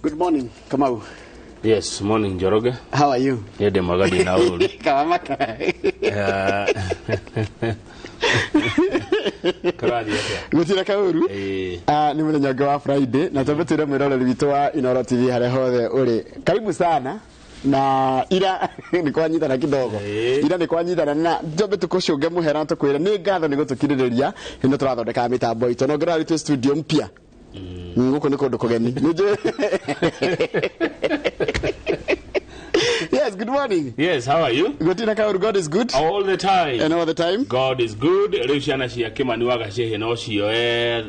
Good morning, Kamau. Yes, morning Njoroge. How are you? Niĩ mwega ndĩ na ũru. Kawamaka. Kũrathiĩ atĩa? Gũtirĩ kaũru. Ĩĩ. Ah, nĩ mũthenya ũngĩ wa Friday na twambe twĩre mwĩroreri witũ wa Inooro TV harĩa hothe ũrĩ. Karibu sana na ira nĩ kwanyitana kidogo. Ĩĩ. Ira nĩ kwanyitana na twambe tũkũcũnge mũhera na tũkwĩre nĩ ngatho nĩ gũtũkirĩrĩria hĩndĩ tũrathondekaga mĩtambo itũ. Na ũngĩrora rĩu twĩ studio mpya. Gũkũ nĩ kũndũ kũgeni. Nĩ njũĩ. Yes, good morning. Yes, how are you? Gũtirĩ kaũru, God is good All the time. and all the time. God is good. Rĩu ciana cia Kĩmani wa Gacĩhĩ no cioe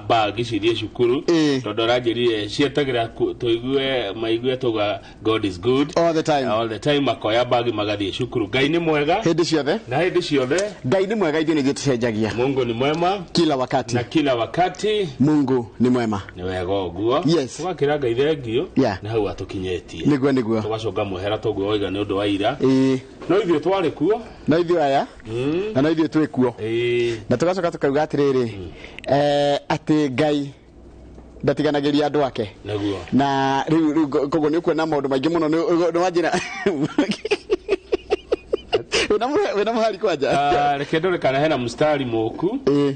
bagi cithiĩ cukuru Ĩĩ. tondũ aranjĩrire cietagĩra tũigue maigue tuga God is good All the time. all the time, makoya bagi magathiĩ cukuru. Ngai nĩ mwega Hĩndĩ ciothe. Na hĩndĩ ciothe. Ngai nĩ mwega, ithuĩ nĩ ithuĩ tũcenjagia. Mungu ni mwema kila wakati na kila wakati. Mungu ni mwema. Nĩ wega ũguo. Yes. Tũgakĩra Ngai thengio nĩ hau atũkinyĩtie. Nĩguo. Tũgacoka mũhera toguo waiga nĩ ũndũ wa ira. Ĩĩ. No ithuĩ twarĩ kuo. No ithuĩ aya na no ithuĩ twĩ kuo. Ĩĩ. Na tũgacoka tũkauga atĩrĩrĩ, atĩ Ngai ndatiganagĩria andũ ake. Nĩguo. Na rĩu koguo nĩ ũkuona maũndũ maingĩ mũno nĩ wanjĩra wĩna mũhari kwanja. Ah, reke ndore kana hena mstari mũku. Ĩĩ.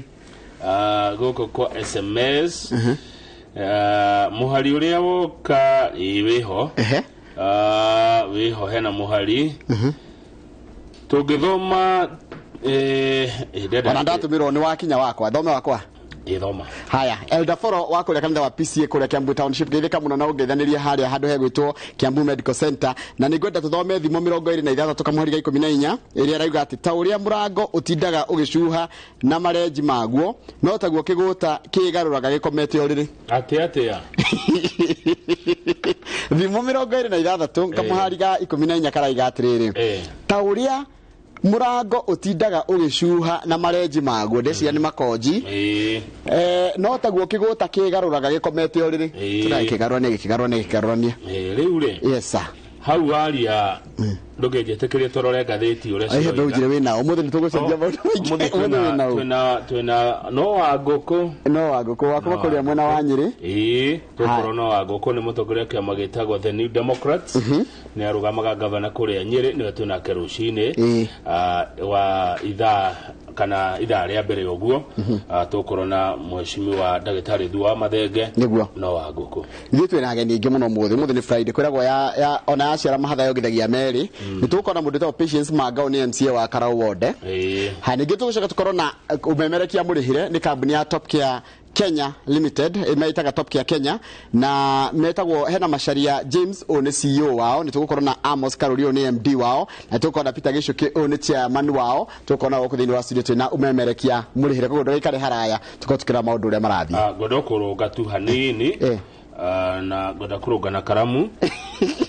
Ah, gũkũ kwa SMS. Ah, mũhari ũrĩa woka ĩĩ wĩho. Ehe. Ah, wĩho hena mũhari tũngĩthoma ndĩrenda- Ona ndatũmĩrwo nĩ wakinya wakwa thome wakwa. Ĩ, thoma. Haya, Elder Foro wa kũrĩa kanitha wa PCA kũrĩa Kiambu Township, geithĩka mũno na ũngeithanĩrie harĩa handũ hegwĩtwo Kiambu Medical Center. Na nĩ ngwenda tũthome Thimo 26 kamũhari ga 14 ĩrĩa ĩrauga atĩ ta ũrĩa mũrango ũtindaga ũgĩcuha na marenji maguo, no taguo kĩgũta kĩgarũraga gĩkomete ũrĩrĩ. Atĩ atĩa? Thimo 26 kamũhari ga 14 karaiga atĩrĩrĩ, ta ũrĩa mũrango ũtindaga ũgĩcuha na marenji maguo, ndeciria nĩ makonji, Ĩĩ. No taguo kĩgũta kĩgarũraga gĩkomete ũrĩrĩ. Ĩĩ. Tũraya kĩgarũrania gĩkĩgarũrania gĩkĩgarũrania. Ĩ, rĩu rĩ, Yes sir. Hau waria ndũngĩnjĩtĩkĩrie tũrore ngathĩti ũrĩa Aihe ciroiga. ndũnjire wĩna ũmũthĩ nĩ tũgũcenjia maũndũ maingĩ. Ũmũthĩ Ũmũthĩ wĩna ũ? twĩna no wa ngũkũ. No wa ngũkũ waku No kũrĩa mwena wa Nyĩrĩ. Ĩĩ, tũkorwo no wa ngũkũ nĩ mũtongoria wa kĩama gĩtagwo The New Democrats, nĩ arũgamaga gavana kũrĩa Nyĩrĩ, nĩwe twĩnake rũcinĩ. Ĩĩ. Ah, wa ithaa kana ithaa rĩa mbere ũguo. Ah, tũkorwo na mheshimiwa ndagĩtarĩ Thua Mathenge. Nĩguo. No wa ngũkũ. Ithuĩ twĩna ageni aingĩ mũno ũmũthĩ. Ũmũthĩ nĩ Friday, kwĩragwo ya ona yaciara mahatha yongithagia merĩ. Nĩ tũgũkorwo na mũndũ wĩtagwo Patience Manga, ũyũ nĩ MCA wa Karau Ward. Ĩĩ. Ha, ningĩ tũgũcoka tũkorwo na ũmemerekia mũrĩhĩre nĩ kambuni ya Top Care Kenya Limited, metaga Top Care Kenya, na metagwo hena Macharia James, ũyũ nĩ CEO wao. Nĩ tũgũkorwo na Amos Karuri, ũyũ nĩ MD wao, na tũgũkorwo na Peter Gĩcũkĩ, ũyũ nĩ chairman wao. Tũgũkorwo na gũkũ thĩinĩ wa studio twĩna ũmemerekia mũrĩhĩre, koguo ndũgaikare haraya, tũkorwo tũkĩrora maũndũ ũrĩa marathiĩ. Ah, ngwenda kũrũnga tu hanini. Ah, na ngwenda kũrũnga na karamu.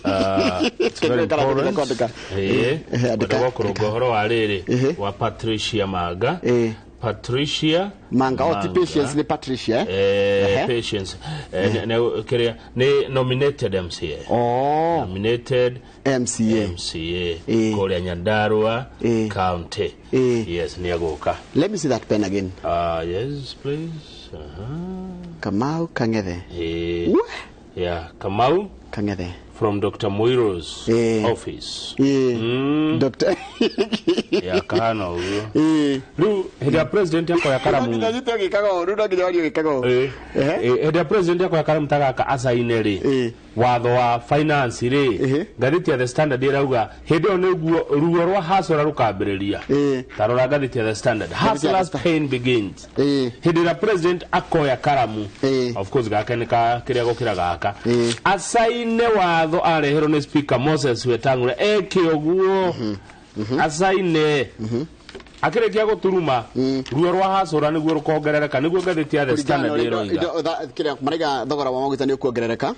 Ah, it's very Karamu important. kwandĩka. Ĩĩ. Andĩka. Ngwenda kũrũnga ũhoro wa rĩrĩ Ehe. wa Patricia Manga. Ĩĩ. Patricia Manga, oh, ti Patience, nĩ Patricia, eh? Ehe. Patience. Kĩrĩa nĩ nominated MCA. Oh. Nominated MCA. MCA Ĩĩ. kũrĩa Nyandarua Ĩĩ. County. Ĩĩ. Yes, nĩ agũka. Let me see that pen again. Ah, yes, please. Uh-huh. Kamau Kang'ethe. Eh, We. yeah, Kamau Kang'ethe. From Dr. Muiru's Ĩĩ. office. Ĩĩ. Dr. Ya kahana ũguo. Ĩĩ. Rĩu hĩndĩ ya president akoya karamu. No nginya nyite ũgĩkaga ũũ, rĩu no nginya warie ũgĩkaga ũũ. Ĩĩ. Ehe. Ĩĩ, hĩndĩ ya president akoya karamu ta gaka acaine rĩ, Ĩĩ. Watho wa finance rĩ, Ehe. Ngathĩti ya The Standard ĩrauga hĩndĩ ĩyo nĩguo ruo rwa hasara rũkambĩrĩria. Ĩĩ. Ta rora ngathĩti ya The Standard, ya The hustlers Standard. pain begins Ĩĩ. hĩndĩ ĩrĩa president akoya karamu. Ĩĩ. Of course gake nĩ ka kĩrĩa gũkĩra gaka. Ĩĩ. Acaine watho areherwo nĩ Speaker Moses Wetang'ula eke ũguo acaine akĩrĩkia gũturuma, ruo rwa hacũra nĩguo rũkongerereka, nĩguo ngathĩti ya The Kũringana na Standard ũrĩa ĩroiga. Kĩrĩa maraiga thogora wa maguta nĩ ũkuongerereka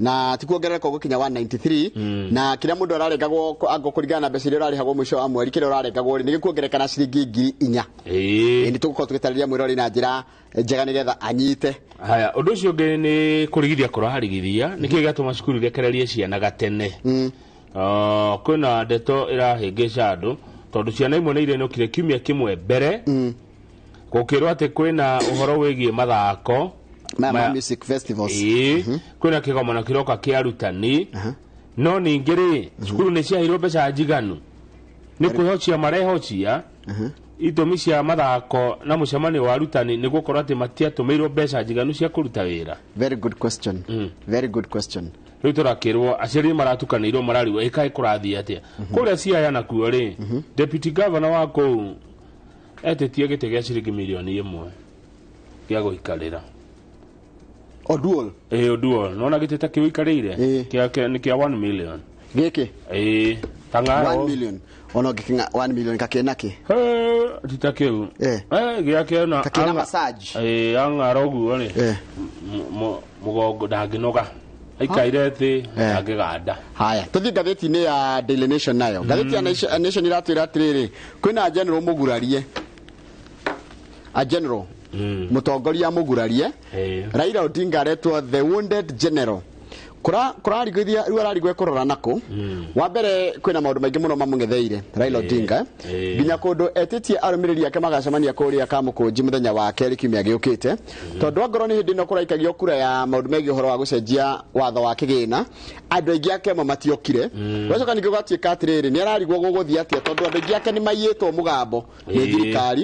na ti kuongerereka ũgũkinya 193 na kĩrĩa mũndũ ararengagwo ango kũringana na mbeca iria ũrarĩhagwo mũico wa mweri, kĩrĩa ũrarengagwo rĩ nĩ gĩkuongerereka na ciringi 4,000. Ĩĩ. Nĩ tũgũkorwo tũgĩtarĩria mwĩrori na njĩra njega nĩgetha anyite. Haya, ũndũ ũcio ũngĩ nĩ kũrigithia kũrarigithia nĩkĩĩ gĩatũma cukuru irekererie ciana gatene. Ah, kwĩna ndeto ĩrahĩngĩca andũ tondũ ciana imwe nĩ irenũkire kiumia kĩmwe mbere gũkĩrwo atĩ kwĩna ũhoro wĩgiĩ mathako. Ma music festivals. Ĩĩ, kwĩna kĩgomano kĩroka kĩa arutani. No ningĩ rĩ, cukuru nĩ ciaheirwo mbeca njiganu nĩ kwĩhocia marehocia itũmi cia mathako na mũcemanio wa arutani nĩ gũkorwo atĩ matiatũmĩirwo mbeca njiganu cia kũruta wĩra. Very good question. Very good question. Rĩu tũrakĩrwo aciari maratukanĩirwo marariwo ĩkaĩ kũrathiĩ atĩa kũrĩa Siaya nakuo rĩ, deputy governor wa kũu etĩtie gĩtĩ gĩa ciringi mirioni 1 gĩa gũikarĩra. Oduol. Ĩĩ, Oduol, nona gĩtĩ ta kĩu ikarĩire nĩ kĩa 1 million. Gĩkĩ? Ĩĩ, tang'aro. 1 million ona ũngĩkĩng'a 1 million kakĩna kĩ? He, ti ta kĩu. Gĩake na Kakĩna massage. Ĩĩ, ang'ara ũguo rĩ, mũgongo ndangĩnoga aikaire thĩ, ndangĩganda. Haya, tũthiĩ ngathĩti-inĩ ya Daily Nation. Nayo ngathĩti ya Nation iratwĩra atĩrĩrĩ, kwĩna general mũgurarie, a general, mũtongoria mũgurarie. Raila Odinga aretwo the wounded general. Kũrarigithia rĩu ararigwo ekũrora nakũ. Wa mbere, kwĩna maũndũ maingĩ mũno mamũng'etheire Raila Odinga, nginya kũndũ etĩtie arũmĩrĩri ake magacemania kũrĩa Kamũkũnji mũthenya wa kerĩ kiumia gĩũkĩte, tondũ angorwo nĩ hĩndĩ ĩno kũraikagio kura ya maũndũ megiĩ ũhoro wa gũcenjia watho wa kĩgĩna, andũ aingĩ ake amwe matiokire. Gwacoka ningĩ gũgatuĩka atĩrĩrĩ, nĩ ararigwo gũgũthiĩ atĩa, tondũ andũ aingĩ ake nĩ maiyĩtwo mũgambo nĩ thirikari.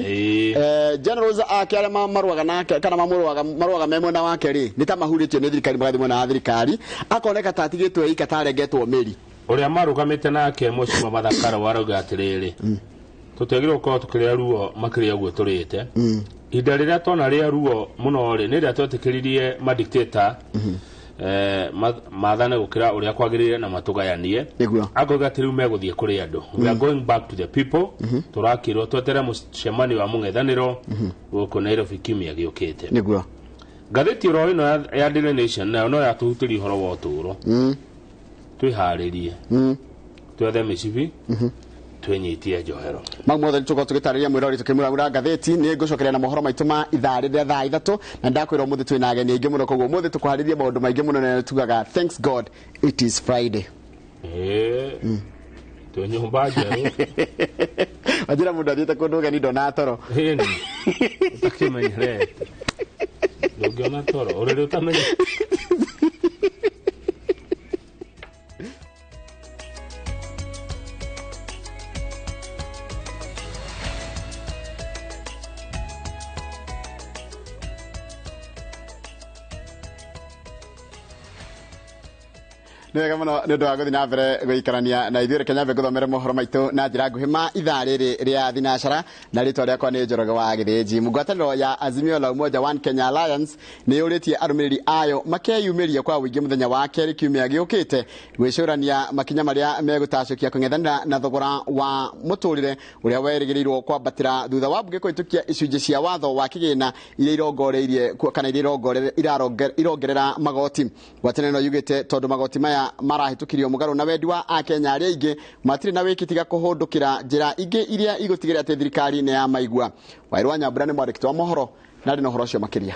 Generals ake arĩa marũaga nake kana mamũrũaga marũaga me mwena wake rĩ, nĩ ta mahurĩtio nĩ thirikari magathiĩ mwena wa thirikari, akoneka ta atigĩtwo ika ta arengetwo mĩri. Ũrĩa marũgamĩte nake mũcima Mathakara warauga atĩrĩrĩ, tũtiagĩrĩirwo gũkorwo tũkĩrĩa ruo makĩria ũguo tũrĩte. Ihinda rĩrĩa twana rĩa ruo mũno rĩ, nĩ rĩrĩa twetĩkĩririe madictator maathane gũkĩra ũrĩa kwagĩrĩire na matũgayanie. Akoiga atĩ rĩu megũthiĩ kũrĩ andũ, we are going back to the people. Tũrakĩrwo twetere mũcemanio wa mũng'ethanĩro gũkũ Nairobi kiumia gĩũkĩte. Ngathĩti oro ĩno ya Daily Nation nayo no yatũhutĩria ũhoro wa ũtũũro. Twĩharĩrie, twethe mĩcibi, twĩnyitie njohero. Mau mothe nĩ tũkorwo tũgĩtarĩria mwĩrori tũkĩmũramũra ngathĩti. Nĩ ngũcokeria na mohoro maitũ ma ithaa rĩrĩa thaa 3, na ndakwĩra ũmũthĩ twĩna ageni aingĩ mũno, koguo ũmũthĩ tũkũharĩria maũndũ maingĩ mũno, na tugaga thanks God it is Friday. Ĩĩ, twĩ nyũmba njerũ. Wanjĩra mũndũ athiĩte kũndũ ũgeni ndona toro. Ĩni ũtakĩmenyerete ndũngĩona toro ũrĩrĩ ũtamenye. Nĩ wega mũno nĩ ũndũ wa gũthiĩ na mbere gũikarania na ithuĩ. Reke nyambe ngũthomere mohoro maitũ na njĩra nguhĩ ma ithaa rĩrĩ rĩa thinacara, na rĩtwa rĩakwa nĩ Njoroge wa Gĩthĩnji. Ngwatanĩro ya Azimio la Umoja One Kenya Alliance nĩ yũrĩtie arũmĩrĩri ayo makeyumĩria kwa ũingĩ mũthenya wa kerĩ kiumia gĩũkĩte gwĩcũrania makinya marĩa megũtacũkia kũng'ethanĩra na thogora wa mũtũrĩre ũrĩa werĩgĩrĩirwo kwambatĩra thutha wa mbunge kũhĩtũkia icunjĩ cia watho wa kĩgĩna iria irongoreirie kana iria irongerera magoti. Ngwatanĩro ĩno yugĩte tondũ magoti maya marahĩtũkirio mũgarũ na wendi wa akenya arĩa aingĩ, matirĩ na wĩki tiga kũhũndũkĩra njĩra ingĩ iria igũtigĩrĩra atĩ thirikari nĩ yamaigua. Wairũ wa Nyambura nĩ mwandĩki wa mohoro na arĩ na ũhoro ũcio makĩria.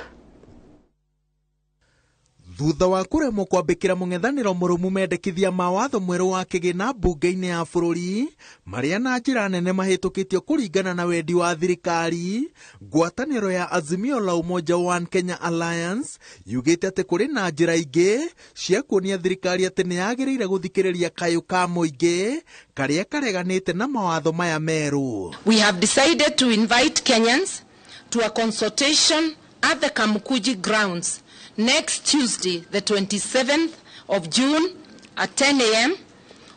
Thutha wa kũremwo kwambĩkĩra mũng'ethanĩro mũrũmu mendekithia ma watho mwerũ wa kĩgĩna mbunge-inĩ ya bũrũri, marĩa na njĩra nene mahĩtũkĩtio kũringana na wendi wa thirikari, ngwatanĩro ya Azimio la Umoja One Kenya Alliance yugĩte atĩ kũrĩ na njĩra ingĩ cia kuonia thirikari atĩ nĩ yagĩrĩire gũthikĩrĩria kayũ ka mũingĩ karĩa kareganĩte na mawatho maya merũ. We have decided to invite Kenyans to a consultation at the Kamukuji grounds next Tuesday, the 27th of June at 10 a.m.,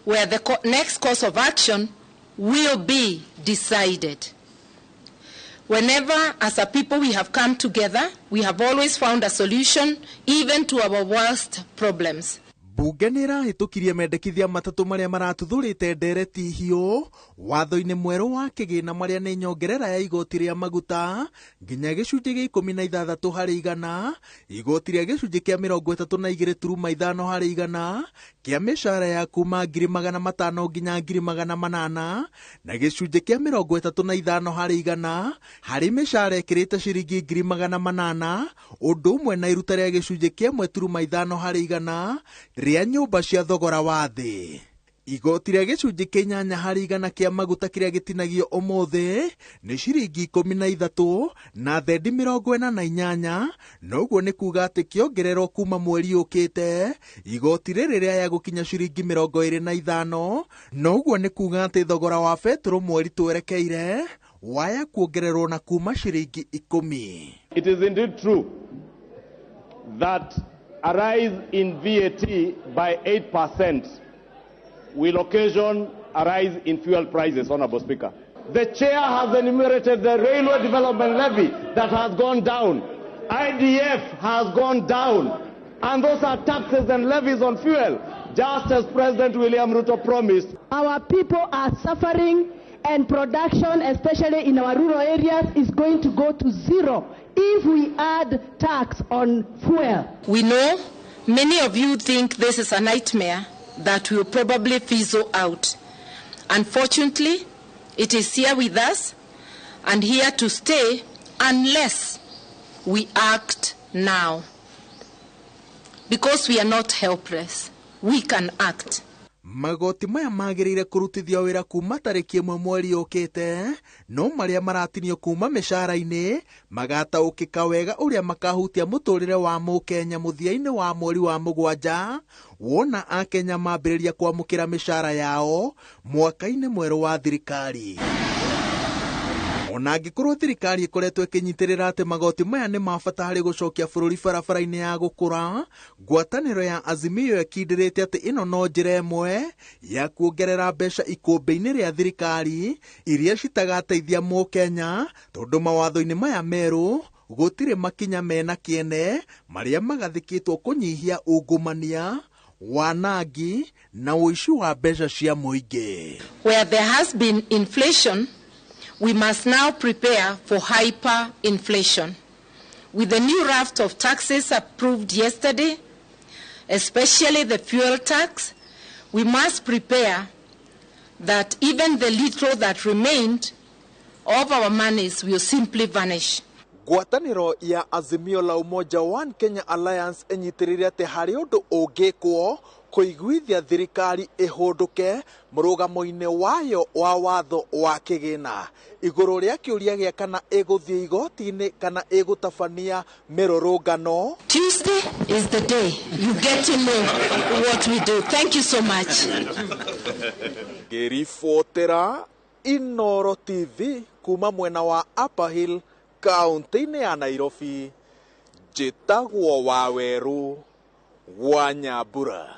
where the next course of action will be decided. Whenever, as a people, we have come together, we have always found a solution, even to our worst problems. Mbunge nĩ ĩrahĩtũkirie mendekithia matatũ marĩa maratuthũrĩte ndereti hiũ watho-inĩ mwerũ wa kĩgĩna, marĩa nĩ nyongerera ya igoti rĩa maguta nginya gĩcunjĩ gĩa 16%, igoti rĩa gĩcunjĩ kĩa 32.5% kĩa mĩcara ya kuma 500,000 nginya 800,000, na gĩcunjĩ kĩa 35% harĩ mĩcara ĩkĩrĩte ciringi 800,000, ũndũ ũmwe na iruta rĩa gĩcunjĩ kĩa 1.5% rĩa nyũmba cia thogora wa thĩ. Igoti rĩa gĩcunjĩ kĩa 8% kĩa maguta kĩrĩa gĩtinagio ũmũthĩ nĩ ciringi 13 na thendi 48, noguo nĩ kuga atĩ kĩongererwo kuma mweri ũkĩte igoti rĩrĩ rĩaya gũkinya ciringi 25, noguo nĩ kuga atĩ thogora wa betũrũ mweri twerekeire waya kuongererwo na kuma ciringi 10. It is indeed true that a rise in VAT by 8% will occasion a rise in fuel prices, Honorable Speaker. The chair has enumerated the railway development levy that has gone down. IDF has gone down. And those are taxes and levies on fuel, just as President William Ruto promised. Our people are suffering, and production, especially in our rural areas, is going to go to zero if we add tax on fuel. We know many of you think this is a nightmare that will probably fizzle out. Unfortunately, it is here with us and here to stay unless we act now. Because we are not helpless, we can act. Magoti maya magĩrĩire kũrutithio wĩra kuma tarĩki 1 mweri ũkĩte, no marĩa maratinio kuma mĩcara-inĩ magataũkĩka wega ũrĩa makahutia mũtũrĩre wa mũkenya mũthia-inĩ wa mweri wa 7, wona akenya mambĩrĩria kwamũkĩra mĩcara yao mwaka-inĩ mwerũ wa thirikari. Ona angĩkorwo thirikari ĩkoretwo ĩkĩnyitĩrĩra atĩ magoti maya nĩ ma bata harĩ gũcokia bũrũri barabara-inĩ ya gũkũra, ngwatanĩro ya Azimio ĩkindĩrĩte atĩ ĩno no njĩra ĩmwe ya kuongerera mbeca ikũmbĩ-inĩ rĩa thirikari iria citagateithia mũkenya, tondũ mawatho-inĩ maya merũ gũtirĩ makinya mena kĩene marĩa magathĩkĩtwo kũnyihia ungumania, wanangi na ũici wa mbeca cia mũingĩ. Where there has been inflation, we must now prepare for hyperinflation. With the new raft of taxes approved yesterday, especially the fuel tax, we must prepare that even the little that remained of our monies will simply vanish. Ngwatanĩro ya Azimio la Umoja One Kenya Alliance ĩnyitĩrĩire atĩ harĩ ũndũ ũngĩkwo kũiguithia thirikari ĩhũndũke mũrũgamo-inĩ wayo wa watho wa kĩgĩna igũrũ rĩa kĩũria gĩa kana ĩgũthiĩ igoti-inĩ kana ĩgũtabania mĩrũrũngano. Tuesday is the day you get to know what we do. Thank you so much. Ngĩribotera Inoro TV kuma mwena wa Upper Hill kaunti-inĩ ya Nairobi, njĩtagwo Wawerũ wa Nyambura.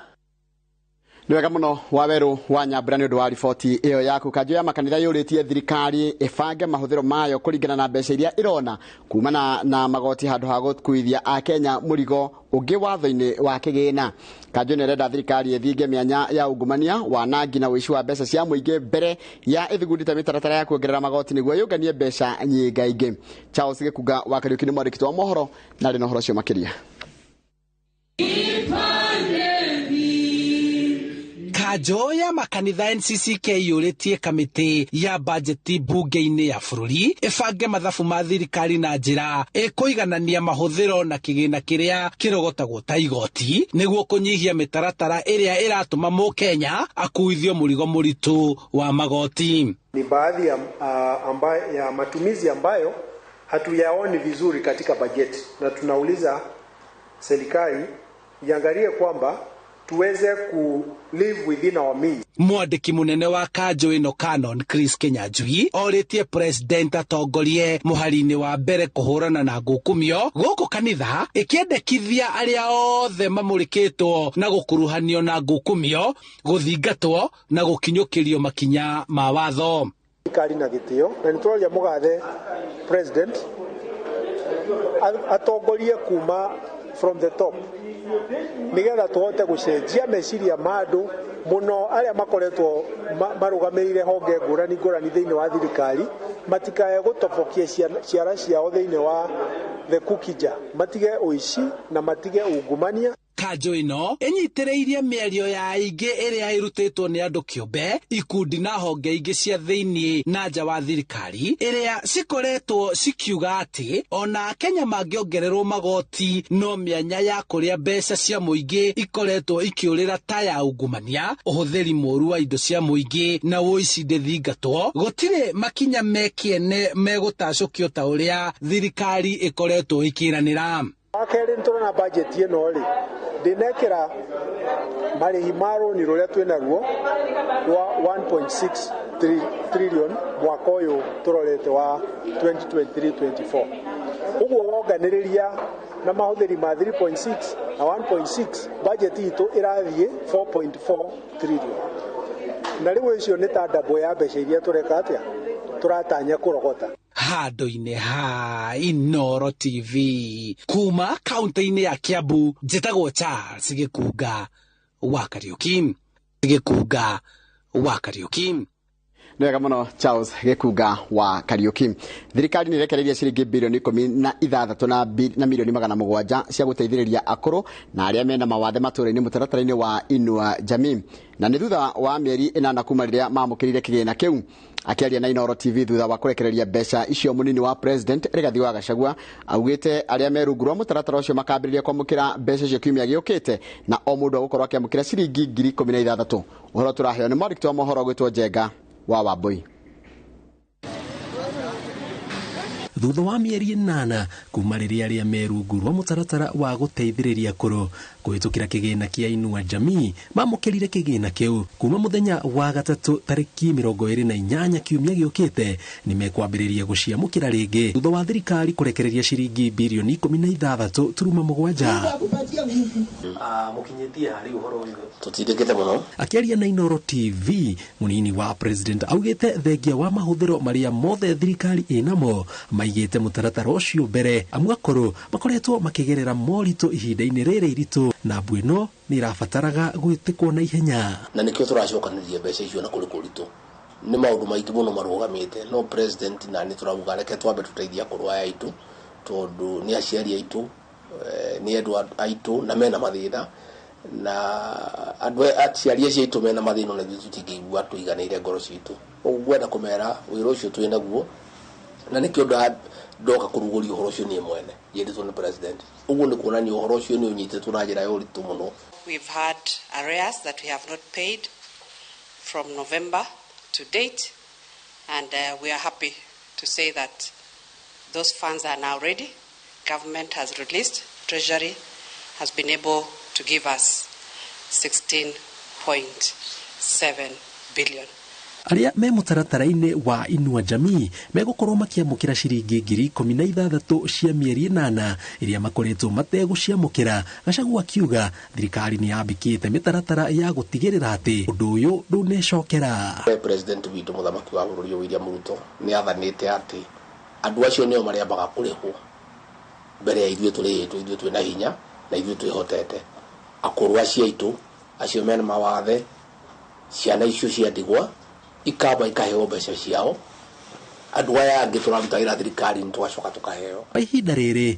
Nĩ wega mũno Wawerũ wa Nyambura nĩ ũndũ wa riboti ĩyo yaku. Kanjũ ya makanitha yũrĩtie thirikari ĩbange mahũthĩro mayo kũringana na mbeca iria ĩrona kumana na magoti handũ ha gũkuithia akenya mũrigo ũngĩ watho-inĩ wa kĩgĩna. Kanjũ nĩ ĩrenda thirikari ĩthinge mĩanya ya ungumania, wanangi na ũici wa mbeca cia mũingĩ mbere ya ĩthugundĩte mĩtaratara ya kuongerera magoti nĩguo yũnganie mbeca nyingaingĩ. Charles Gĩkunga wa Kariũki nĩ mwandĩki wa mohoro na arĩ na ũhoro ũcio makĩria. Kanjũ ya makanitha NCCK yũrĩtie kamĩtĩ ya bajeti bunge-inĩ ya bũrũri ĩbange mathabu ma thirikari na njĩra ĩkũiganania mahũthĩro na kĩgĩna kĩrĩa kĩrogotagwo ta igoti nĩguo kũnyihia mĩtaratara ĩrĩa ĩratũma mũkenya akuithio mũrigo mũritũ wa magoti. Ni baadhi ya matumizi ambayo hatuyaoni vizuri katika bajeti, na tunauliza serikali iangalie kwamba tuweze ku live within our means. Mwandĩki mũnene wa kanjũ ĩno Canon Chris Kinyanjui orĩtie president atongorie mũhari-inĩ wa mbere kũhũrana na ngukumio gũkũ kanitha ĩkĩendekithia arĩa othe mamũrĩkĩtwo na gũkuruhanio na ngukumio gũthingatwo na gũkinyũkĩrio makinya ma watho. Thirikari na gĩtĩo na nĩtũraria mũgathe president atongorie kuma from the top nigetha tuhote gucenjia meciria ma andu muno aria makoretwo marugamĩrĩire honge ngũrani ngũrani thĩinĩ wa thirikari matikae gũtobokia ciara ciao thĩinĩ wa the cookie jar, matige ũici na matige ungumania. Kanjũ ĩno ĩnyitĩrĩirie mĩario ya aingĩ ĩrĩa ĩrutĩtwo nĩ andũ kĩũmbe, ikundi na honge ingĩ cia thĩinĩ na nja wa thirikari, ĩrĩa cikoretwo cikiuga atĩ ona Kenya mangĩongererwo magoti no mĩanya ya kũrĩa mbeca cia mũingĩ ikoretwo ikĩũrĩra ta ya ungumania, ũhũthĩri mũũru wa indo cia mũingĩ na ũici ndĩthingatwo, gũtirĩ makinya mekĩene megũtacũkio ta ũrĩa thirikari ĩkoretwo ĩkĩranĩra. Wa kerĩ, nĩtũrona budget ĩno rĩ ndĩnekĩra marĩhi ma rũni rũrĩa twĩnaruo rwa 1.6 trillion mwaka ũyũ tũrorete wa 2023-24. Ũguo wonganĩrĩria na mahũthĩri ma 3.6 na 1.6, budget itũ ĩrathiĩ 4.4 trillion, na rĩu icio nĩ ta ndambo ya mbeca iria tũreka atĩa tũratanya kũrogota. Handũ-inĩ ha Inooro TV kuma kaunti-inĩ ya Kiambu, njĩtagwo Charles Gĩkunga wa Kariuki. Gĩkunga wa Kariuki. Nĩ wega mũno, Charles Gĩkunga wa Kariuki. Thirikari nĩ ĩrekereirie ciringi bilioni 16 na milioni 700 cia gũteithĩrĩria akũrũ na arĩa mena mawathe matũũra-inĩ mũtaratara-inĩ wa Inua Jamii, na nĩ thutha wa mĩeri 8 kuma rĩrĩa mamũkĩrire kĩgĩna kĩu. Akĩaria na Inooro TV thutha wa kũrekereria mbeca icio, mũnini wa president Rigathi wa Gachagua augĩte arĩa me rungu rwa mũtaratara ũcio makambĩrĩria kwamũkĩra mbeca icio kiumia gĩũkĩte, na o mũndũ agũkorwo akĩamũkĩra ciringi 16,000. Ũhoro tũraheo nĩ mwandĩki wa mohoro gwĩtwo Njenga wa Wambui. Thutha wa mĩeri 8 kuma rĩrĩa arĩa me rungu rwa mũtaratara wa gũteithĩrĩria akũrũ kũhĩtũkĩra kĩgĩna kĩa Inua Jamii mamũkĩrire kĩgĩna kĩu, kuma mũthenya wa gatatũ tarĩki 28 kiumia gĩũkĩte nĩ mekwambĩrĩria gũciamũkĩra rĩngĩ, thutha wa thirikari kũrekereria ciringi bilioni 16.7. Mũkinyĩtie harĩ ũhoro ũyũ tũtindĩkĩte mũno. Akĩaria na Inooro TV, mũnini wa president augĩte thengia wa mahũthĩro marĩa mothe thirikari ĩnamo maigĩte mũtaratara ũcio mbere, amu akũrũ makoretwo makĩgerera moritũ ihinda-inĩ rĩrĩ iritũ, na mbu ĩno nĩ ĩrabataraga gwĩtĩkwo na ihenya. Na nĩkĩo tũracokanĩrĩria mbeca icio, na kũrĩ kũritũ nĩ maũndũ maingĩ mũno marũgamĩte, no president na nĩ tũrauga reke twambe tũteithie akũrũ aya aitũ, tondũ nĩ aciari aitũ, nĩ andũ aitũ na mena mathĩna, na andũ aciari acio aitũ mena mathĩna, na ithuĩ tũtingĩigua tũiganĩire ngoro citũ. Ũguo ngwenda kũmera wĩra ũcio twĩ naguo, na nĩkĩo ndoka kũrugũria ũhoro ũcio niĩ mwene njĩrĩtwo nĩ president. Ũguo nĩ kuonania ũhoro ũcio nĩ ũnyitĩtwo na njĩra ya ũritũ mũno. We've had arrears that we have not paid from November to date, and we are happy to say that those funds are now ready. Government has released, Treasury has been able to give us 16.7 billion. Arĩa me mũtaratara-inĩ wa Inua Jamii megũkorwo makĩamũkĩra ciringi 16,000 cia mĩeri 8 ĩrĩa makoretwo mategũciamũkĩra. Gachagua akiuga thirikari nĩ yambĩkĩte mĩtaratara ya gũtigĩrĩra atĩ ũndũ ũyũ ndũnecokera. President witũ mũthamaki wa bũrũri William Ruto nĩ athanĩte atĩ andũ acio nĩo marĩambaga kũrĩhwo mbere ya ithuĩ tũrĩhĩtwo, ithuĩ twĩna hinya na ithuĩ twĩhotete. Akũrũ acio aitũ acio mena mawathe, ciana icio cia ndigwa ikamba ikaheo mbeca ciao, andũ aya angĩ tũraruta wĩra thirikari nĩ tũgacoka tũkaheo. Kwa ihinda rĩrĩ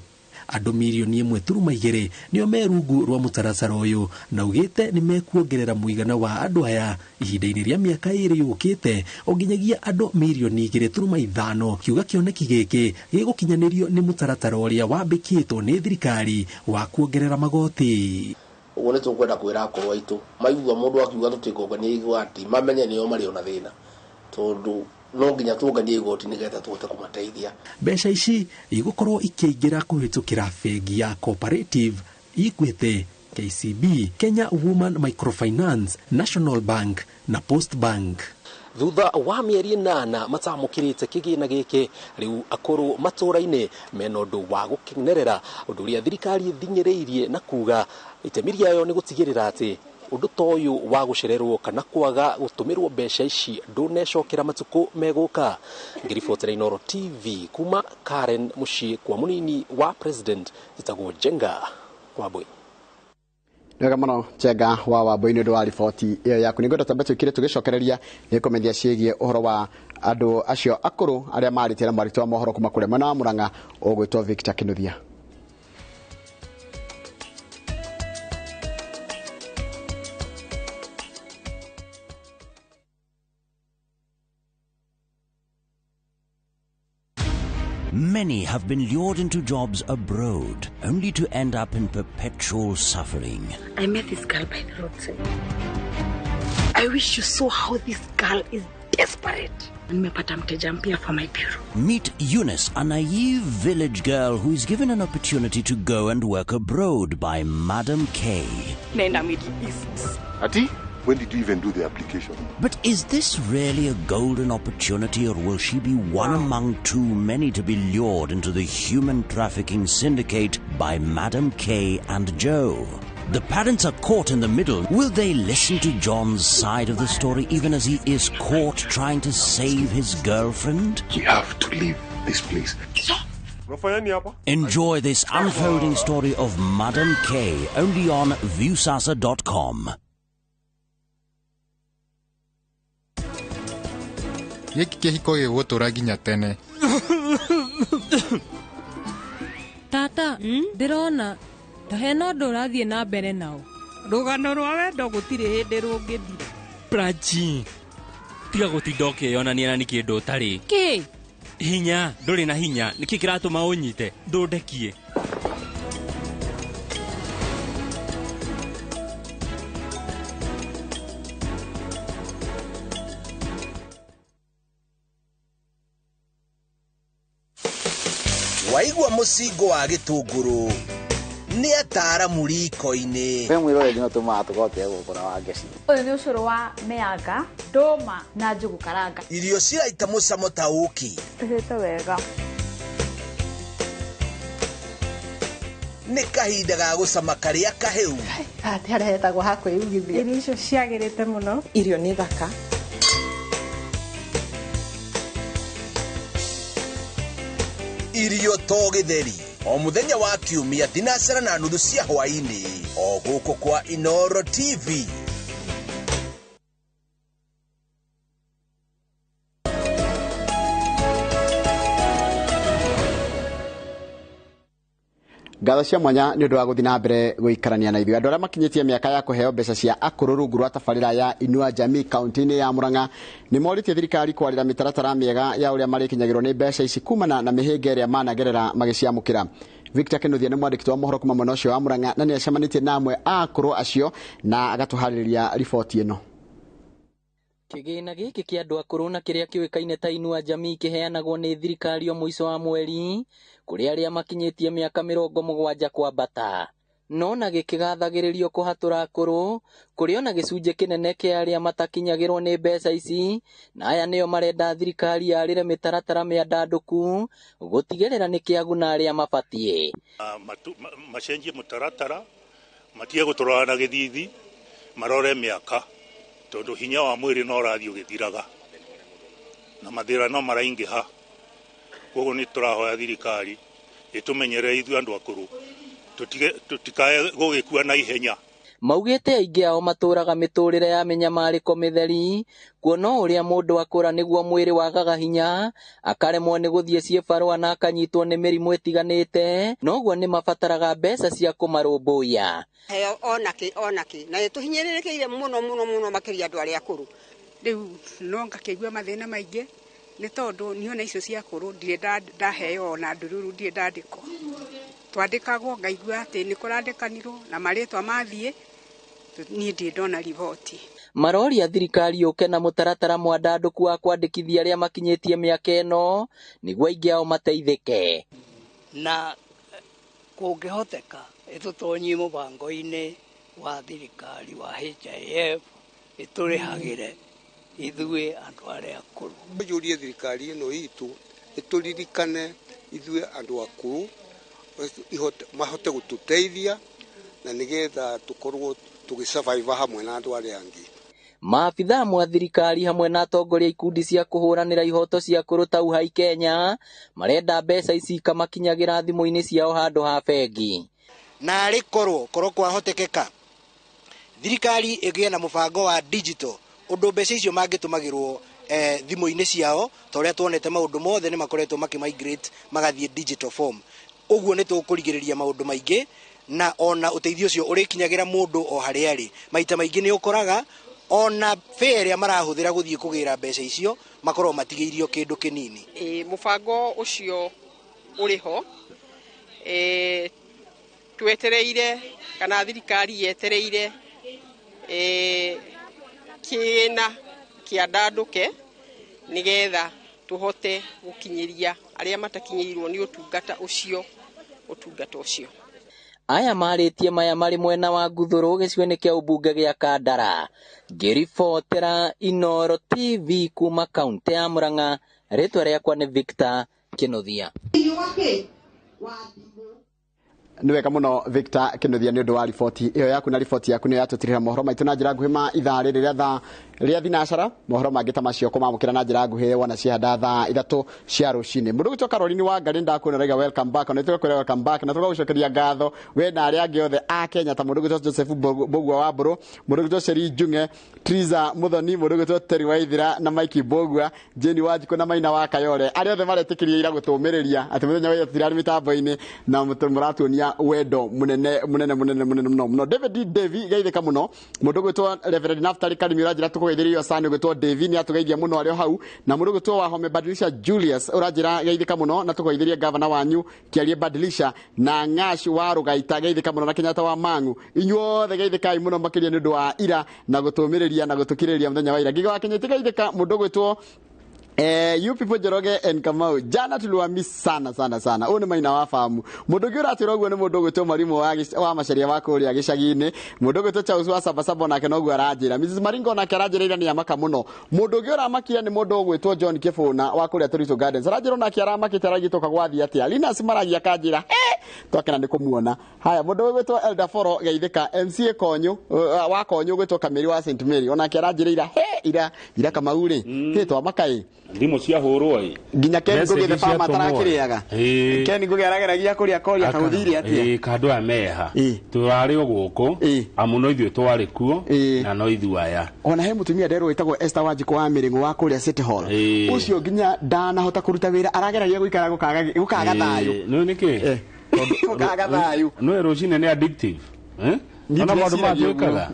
andũ milioni 1.2 nĩo me rungu rwa mũtaratara ũyũ, na ugĩte nĩ mekuongerera mũigana wa andũ aya ihinda-inĩ rĩa mĩaka 2 yũkĩte o nginyagia andũ milioni 2.5. Kiuga kĩoneki gĩkĩ gĩgũkinyanĩrio nĩ mũtaratara ũrĩa wambĩkĩtwo nĩ thirikari wa kuongerera magoti. Ũguo nĩ tũkwenda kwĩra akũrũ aitũ maigua mũndũ akiuga tũtingũngania igoti mamenye nĩo marĩ ona thĩna, tondũ no nginya tũnganie igoti nĩgetha tũhote kũmateithia. Mbeca ici igũkorwo ikĩingĩra kũhĩtũkĩra bengi ya Cooperative, Equity, KCB, Kenya Women Microfinance, National Bank na Post Bank. Thutha wa mĩeri 8 matamũkĩrĩte kĩgĩna gĩkĩ, rĩu akũrũ matũũra-inĩ mena ũndũ wa gũkenerera ũndũ ũrĩa thirikari ĩthing'ĩrĩirie na kuga itemi rĩayo nĩ gũtigĩrĩra atĩ ũndũ ta ũyũ wa gũcererwo kana kwaga gũtũmĩrwo mbeca ici ndũnecokera matukũ megũka. Ngĩribotera Inooro TV kuma Karen mũciĩ kwa mũnini wa president, njĩtagwo Njenga Wambui. Nĩwega mũno Njenga wa Wambui nĩ ũndũ wa riboti ĩyo yaku. Nĩngwenda twambe tũikire tũgĩcokereria nĩ kũmenyithia ciĩgiĩ ũhoro wa andũ acio akũrũ arĩa marĩtie na mwandĩki wa mohoro kuma kũrĩa mwena wa Murang'a ũgwĩtwo Victor Kinuthia. Many have been lured into jobs abroad, only to end up in perpetual suffering. I met this girl by the roadside. I wish you saw how this girl is desperate. Nimepata mteja mpya for my bureau. Meet Eunice, a naive village girl who is given an opportunity to go and work abroad by Madam K. Naenda Middle East. Ati, when did you even do the application? But is this really a golden opportunity, or will she be one among too many to be lured into the human trafficking syndicate by Madam K and Joe? The parents are caught in the middle. Will they listen to John's side of the story even as he is caught trying to save his girlfriend? We have to leave this place. Enjoy this unfolding story of Madam K only on Viusasa.com. Gĩkĩ kĩhiko gĩgũtũra nginya tene. Tata, ndĩrona ta hena ũndũ ũrathiĩ na mbere nao. Rũgano rwa wendo gũtirĩ hĩndĩ rũngĩthira. Prachi, tiga gũtinda ũkĩyonania na nĩ kĩndũ ũtarĩ. Kĩ? Hinya, ndũrĩ na hinya, nĩkĩ kĩratũma ũnyite? Ndũndekie. Waigua mũcingo wa gĩtũngũrũ nĩ ataaramu riko-inĩ. We mwĩroreri no tũmaga tũgote gũkũ na Wangeci. Ũyũ nĩ ũcũrũ wa mĩanga, ndũma na njũgũ karanga. Irio ciraita mũcamo ta ũkĩ. Tũhĩte wega. Nĩ kahinda ga gũcama karĩa kahĩu. Haha nĩ harĩa hetagwo ha kwĩrugithia. Irio icio ciagĩrĩte mũno. Irio nĩ thaka. Irio to gĩtheri o mũthenya wa kiumia thinacera na nuthu cia hwaĩ-inĩ o gũkũ kwa Inoro TV. Ngatho cia mwanya nĩ ũndũ wa gũthiĩ na mbere gũikarania na ithuĩ. Andũ arĩa makinyĩtie mĩaka ya kũheo mbeca cia akũrũ rungu rwa tabarĩra ya Inua Jamii kaunti-inĩ ya Murang'a nĩ morĩtie thirikari kwarĩra mĩtaratara mĩega ya ũrĩa marĩkinyagĩrwo nĩ mbeca ici kumana na mĩhĩnga ĩrĩa managerera magĩciamũkĩra. Victor Kinuthia nĩ mwandĩki wa mohoro kuma mwena ũcio wa Murang'a na nĩ acemanĩtie na amwe a akũrũ acio na agatũharĩrĩria riboti ĩno. Kĩgĩna gĩkĩ kĩa andũ akũrũ na kĩrĩa kĩũĩkaine ta Inua Jamii kĩheanagwo nĩ thirikari o mũico wa mweri kũrĩ arĩa makinyĩtie mĩaka 70 kwambata. No na gĩkĩgathagĩrĩrio kũhatũra akũrũ kũrĩ ona gĩcunjĩ kĩnene kĩa arĩa matakinyagĩrwo nĩ mbeca ici, na aya nĩo marenda thirikari yarĩre mĩtaratara mĩandandũku gũtigĩrĩra nĩ kĩaguna arĩa mabatiĩ. Macenjie mũtaratara, matige gũtũrora na gĩthithi, marore mĩaka tondũ hinya wa mwĩrĩ no ũrathiĩ ũgĩthiraga na mathĩna no maraingĩha. Koguo nĩ tũrahoya thirikari ĩtũmenyerere ithuĩ andũ akũrũ tũtikae gũgĩkua na ihenya. Maugĩte aingĩ ao matũraga mĩtũrĩre ya mĩnyamarĩko mĩtheri, kuona ũrĩa mũndũ akũra nĩguo mwĩrĩ wagaga hinya, akaremwo nĩ gũthiĩ ciĩbarũa na akanyitwo nĩ mĩrimũ ĩtiganĩte, noguo nĩ mabataraga mbeca cia kũmarũmbũiya. Heo onakĩ onakĩ na nĩtũhinyĩrĩrĩkĩire mũno mũno mũno makĩria andũ arĩa akũrũ. Rĩu no ngakĩigua mathĩna maingĩ nĩ tondũ niĩ ona icio cia akũrũ ndirĩ ndaheo ona ndururu ndirĩ ndandĩkwo. Twandĩkagwo ngaigua atĩ nĩ kũrandĩkanirwo na marĩtwa mathiĩ, niĩ ndirĩ ndona riboti. Maroria thirikari yũke na mũtaratara mwandandũku wa kwandĩkithia arĩa makinyĩtie mĩaka ĩno nĩguo aingĩ ao mateithĩke. Na kũngĩhoteka ĩtũtonyie mũbango-inĩ wa thirikari wa HIF ĩtũrĩhagĩre ithuĩ andũ arĩa akũrũ. Njũrie thirikari ĩno itũ ĩtũririkane ithuĩ andũ akũrũ mahote gũtũteithia na nĩgetha tũkorwo tũgĩsurvive hamwe na andũ arĩa angĩ. Maabithaa mwa thirikari hamwe na atongoria ikundi cia kũhũranĩra ihoto cia akũrũ ta Uhai Kenya marenda mbeca ici ikamakinyagĩra thimũ-inĩ ciao handũ ha bengi. Na arĩ korwo kwahotekeka thirikari ĩgĩe na mũbango wa digital ũndũ mbeca icio mangĩtũmagĩrwo thimũ-inĩ ciao, ta ũrĩa tuonete maũndũ mothe nĩ makoretwo makĩmigrate magathiĩ digital form. Ũguo nĩ tũkũrigĩrĩria maũndũ maingĩ na ona ũteithio ũcio ũrĩkinyagĩra mũndũ o harĩa arĩ. Maita maingĩ nĩ ũkoraga ona fare ĩrĩa marahũthĩra gũthiĩ kũgĩra mbeca icio makorwo matigĩirio kĩndũ kĩnini. Mũbango ũcio Ũrĩ ho. Twetereire kana thirikari yetereire kĩgĩna kĩandandũke nĩgetha tũhote gũkinyĩria arĩa matakinyĩirwo nĩ ũtungata ũcio. Aya marĩtie maya marĩ mwena wa Nguthũrũ gĩcigo-inĩ kĩa ũmbunge gĩa Kandara. Ngĩribotera Inooro TV kuma kaunti ya Murang'a, rĩtwa rĩakwa nĩ Victor Kĩnuthia. Nĩ wega mũno Victor Kĩnuthia nĩ ũndũ wa riboti ĩyo yaku, na riboti yaku nĩyo yatũtirĩra mohoro maitũ na njĩra nguhĩ ma ithaa rĩrĩ rĩa thaa rĩa thinacara. Mohoro mangĩ ta macio kũmamũkĩra na njĩra nguhĩ wona ciahanda thaa 3 cia rũcinĩ. Mũndũ gwĩtwo Caroline wa Ngarĩ ndakuona raiga welcome back, ona tũgakwĩra welcome back na tũgagũcokeria ngatho we na arĩa angĩ othe a Kenya ta mũndũ gwĩtwo Joseph Mbũgua wa Mbũrũ, mũndũ gwĩtwo Sheri Njung'e, Triza Muthoni, mũndũ gwĩtwo Terry Waithira na Mike Mbũgua, Jane Wanjikũ na Maina wa Kayore, arĩa othe maretĩkĩria ira gũtũmĩrĩria atĩ mũthenya wa ira tũtirarĩ mĩtambo-inĩ na mũratuonia wendo munene munene munene munene muno muno. David Davy geithĩka muno. Mũndũ gwĩtwo Reverend Naftali Karimi ũranjĩra tũkũgeithĩrio sana gwĩtwo Davy nĩ atũgeithia mũno arĩ o hau, na mũndũ gwĩtwo Wahome Badilisha Julius ũranjĩra geithĩka mũno na tũkũgeithĩria gavana wanyu Kĩarie Badilisha na Ng'ash wa Rũgaita geithĩka mũno na Kenyatta wa Mang'u. Inyuothe geithĩkai mũno makĩria nĩ ũndũ wa ira na gũtũmĩrĩria na gũtũkirĩrĩria mũthenya wa ira. Ngiga wa Kenyeti geithĩka mũndũ gwĩtwo you people Njoroge and Kamau, jana tuliwamiss sana sana sana. Ũyũ nĩ Maina wa famu. Mũndũ ũngĩ ũratwĩra ũguo nĩ mũndũ ũgwĩtwo Mwarimu wa Macharia wa kũrĩa gĩcagi-inĩ. Mũndũ ũgwĩtwo Charles wa Sabasaba onake noguo aranjĩra. Mrs Maringo onake aranjĩra ira nĩ amaka mũno. Mũndũ ũngĩ ũramakia nĩ mũndũ ũgwĩtwo John Kĩbũna wa kũrĩa Tũritũ Gardens. Aranjĩra onake aramakĩte aragĩtũka gwathiĩ atĩa. Linus Maragia akanjĩra twakena nĩ kũmuona. Haya, mũndũ ũgwĩtwo Elder Foro geithĩka, MCA Konyu wa Konyu ũgwĩtwo Kamĩri wa St Mary onake aranjĩra ira ira Kamau rĩ twamaka ĩ thimũ ciahũrwo ĩ nginya Ken Ngugi the farmer atarakĩrĩaga. Ken Ngugi arageragia kũrĩa koria kaũthire atĩa kandũ aya meha tũrarĩ o gũkũ amu no ithuĩ twarĩ kuo na no ithuĩ aya. Ona he mũtumia nderwo wĩtagwo Esther Wanjikũ wa Mĩrĩng'ũ wa kũrĩa City Hall, ũcio nginya ndanahota kũruta wĩra arageragia gũikara gũkaga thayũ. Nĩ nĩkĩ gũkaga thayũ? Nĩ rũcinĩ nĩ addictive ona maũndũ matuĩkaga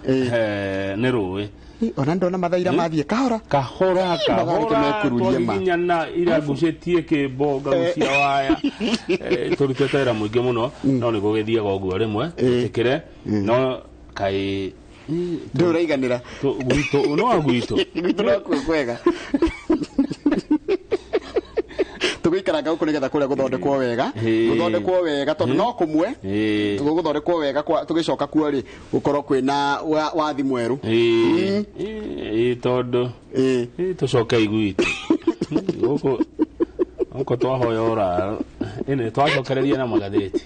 nĩ rũĩ. Ona ndona mathaira mathiĩ kahora kahora kahora twagiginyana ira ngucĩtie kĩmbo ngagucia waya tũrutĩte wĩra mũingĩ mũno no nĩ gũgĩthiaga ũguo rĩmwe ĩtĩkĩre no kaĩ ndũraiganĩra gwitũ no gwitũ gwitũ no kuo kwega tũgũikaranga gũkũ nĩgetha kũrĩa gũthondekwo wega gũthondekwo wega tondũ no kũmwe gũthondekwo wega tũgĩcoka kuo rĩ gũkorwo kwĩna wathi mwerũ tondũ tũcoke gwitũ gũkũ gũkũ twahoya ũraro ĩnĩ twacokereria na magathĩti.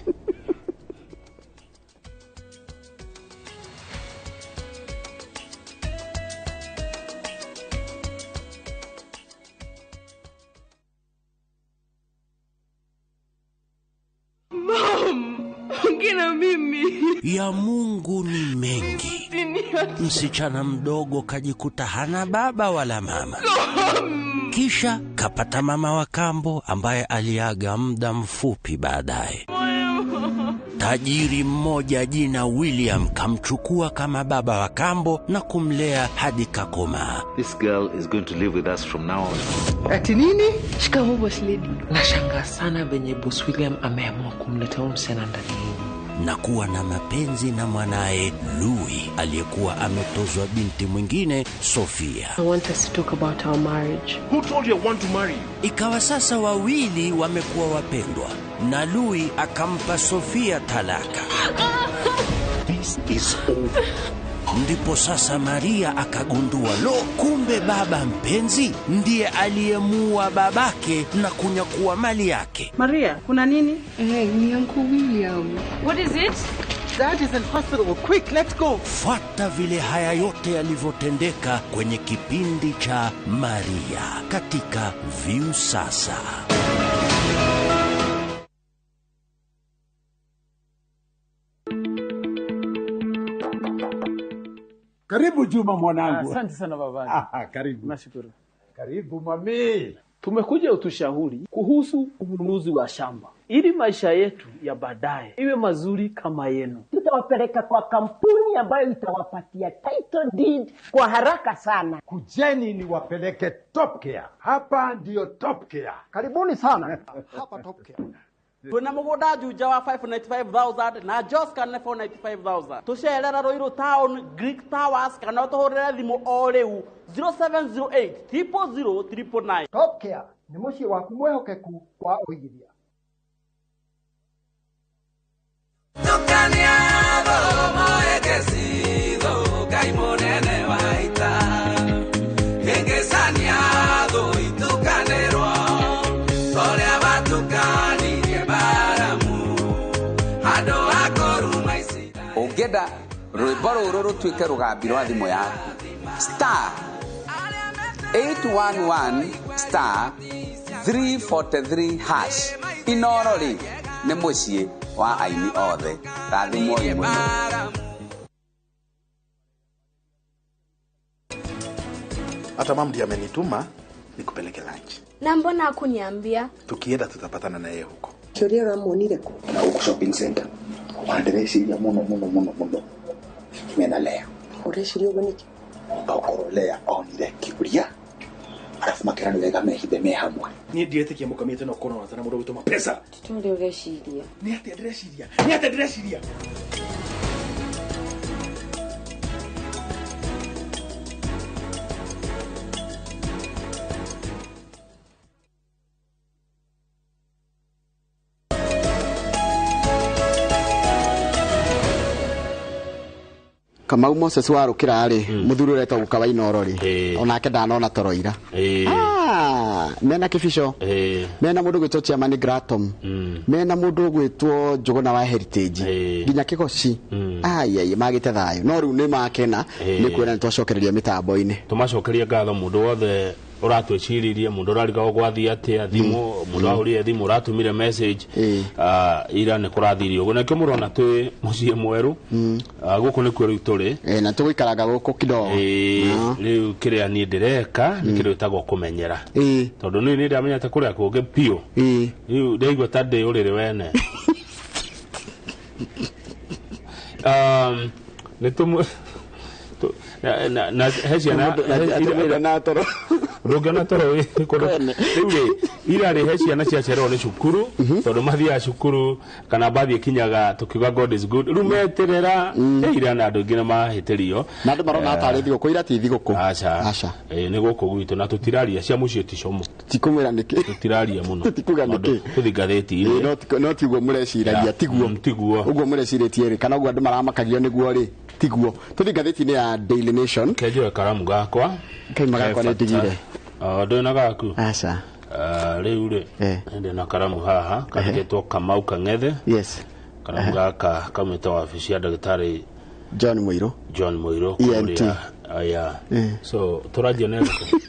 Ya Mungu ni mengi. Msichana mdogo kajikuta hana baba wala mama. Kisha kapata mama wa kambo ambaye aliaga muda mfupi baadaye. Tajiri mmoja jina William kamchukua kama baba wa kambo na kumlea hadi kakomaa. This girl is going to live with us from now on. Ati nini? Shikamoo boss lady. Nashangaa sana venye boss William ameamua kumleta huyu msichana ndani na kuwa na mapenzi na mwanae Louis aliyekuwa ametozwa binti mwingine Sofia. I want us to talk about our marriage. Who told you I want to marry you? Ikawa sasa wawili wamekuwa wapendwa na Louis akampa Sofia talaka. This is over. Ndipo sasa Maria akagundua lo, kumbe baba mpenzi ndiye aliyemuua babake na kunyakua mali yake. Maria, kuna nini? Ni Uncle William. What is it? Dad is in hospital. Quick, let's go. Fuata vile haya yote yalivyotendeka kwenye kipindi cha Maria katika Viusasa. Karibu Juma mwanangu. Asante sana baba. Karibu. Nashukuru. Karibu mami. Tumekuja utushauri kuhusu ununuzi wa shamba ili maisha yetu ya baadaye iwe mazuri kama yenu. Tutawapeleka kwa kampuni ambayo itawapatia title deed kwa haraka sana. Kujeni niwapeleke Top Care. Hapa ndiyo Top Care. Karibuni sana. Hapa Top Care. Twĩna mũgũnda Juja wa 595,000 na Joska nĩ 495,000. Tũcerera Ruiru Town, Greek Towers kana ũtũhũrĩre thimũ o rĩu 0708 000 999. Top Care nĩ mũciĩ waku mwĩhokeku wa ũigithia. Ũngĩenda rwĩmbo rũrũ rũtuĩke rũgambi rwa thimũ yaku, star 811 star 343 hash. Inoro rĩ nĩ mũciĩ wa aini othe. Rathimwoi mũno. Hata mama ndiye amenituma nikupeleke lunch. Na mbona hakuniambia? Tukienda tutapatana na yeye huko. Kĩũria ũramuonire kũ? Na huko shopping center. Wandireciria muno muno muno muno. Mena Lea. Ũreciria ũguo nĩkĩ? Tokorwo Lea onire kĩũria arabu makĩra nĩ wega mehithe me hamwe. Niĩ ndiretĩkia mũkamĩte no ũkorwo na mũndũ ũgwĩtwo Mapesa. Ti ta ũrĩa ũreciria. Nĩ atĩa ndĩreciria? Nĩ atĩa ndĩreciria? Kamau Moses warukira ri muthuri uretwo guka wa Inoro ri onake ndanona toro ira. Mena kibico, mena mundu gwitwo chairman Gratom, mena mundu gwitwo Njuguna wa Heritage, nginya Kigoci. Ai magite thayo no riu ni makena ni kuona ni twacokereria mitambo-ini. Tumacokeria ngatho mundu wothe uratwiciririe, mundu urarigagwo gwathie atia thimu, mundu ahurire thimu, uratumire message ira ni kurathirie uguo nakio murona twi mucii mweru guku nikuo riu turi na tugwikaranga guku kidogo. Riu kiria nie ndireka ni kindu gitagwo kumenyera, tondu ni ndamenyete kuria kungi piu. Riu ndaigua ta ndi uriri wene. Ni tumu na he ciana ndũngĩona toro wĩ kũndũ rĩu rĩ ira rĩ he ciana ciacererwo nĩ cukuru tondũ mathiaga cukuru kana mbathi ĩkinyaga tũkiuga God is good rĩu meterera ira na andũ aingĩ nĩ mahĩtĩrio na andũ marona tarĩ thigũkũ ira ti thigũkũ. Aca nĩ gũkũ gwitũ na tũtiraria cia mũciĩ ti cũmũ tikumwĩra nĩkĩ tũtiraria mũno tũtikuga nĩkĩ tũthi ngathĩti-inĩ no tiguo mũreciragia tiguo tiguo ũguo mũrecirĩtie rĩ kana ũguo andũ maramakagio nĩguo rĩ tiguo. Tũthi ngathĩti-inĩ ya Daily Nation. Kenjoe karamu gakwa kaima gakwa nĩ ndigire. Ndũrĩ na gaku? Aca. Rĩu rĩ ndĩ na karamu haha kandĩkĩtwo Kamau Kang'ethe. Yes. Karamu gaka kaumĩte wabici ya ndagĩtarĩ John Muiru. John Muiru ENT. Kũrĩa. So tũranjia na ĩrĩkũ?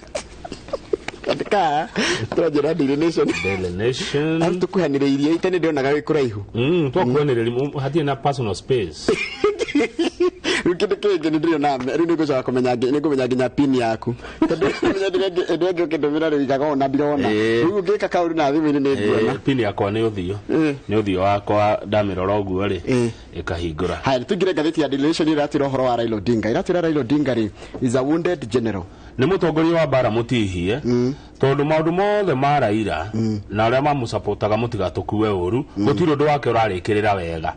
Andĩka tũranjia na Daily Nation. Daily Nation. Arĩ tũkuhanĩrĩirie ite nĩ ndĩonaga wĩ kũraihu. Twakuhanĩrĩria hatirĩ na personal space. Rĩu kĩndũ kĩngĩ nĩ ndĩrona rĩu nĩ ngũcoka kũmenya nĩ ngũmenya nginya pin yaku tondũ ndĩ angĩ ũkĩndũmĩra rĩu igaga ona ndirona rĩu ũngĩka kaũndũ na thimũ-inĩ nĩ nguona. Pin yakwa nĩ ũthiũ nĩ ũthiũ wakwa ndamĩrora ũguo rĩ ĩkahingũra. Haya tũingĩre ngathĩti ya Daily Nation ĩratwĩra ũhoro wa Raila Odinga. Ĩratwĩra Raila Odinga rĩ is a wounded general. Nĩ mũtongoria wa mbara mũtihie tondũ maũndũ mothe ma Raila na arĩa mamũcapotaga mũtigatũkue ũru gũtirĩ ũndũ wake ũrarĩkĩrĩra wega.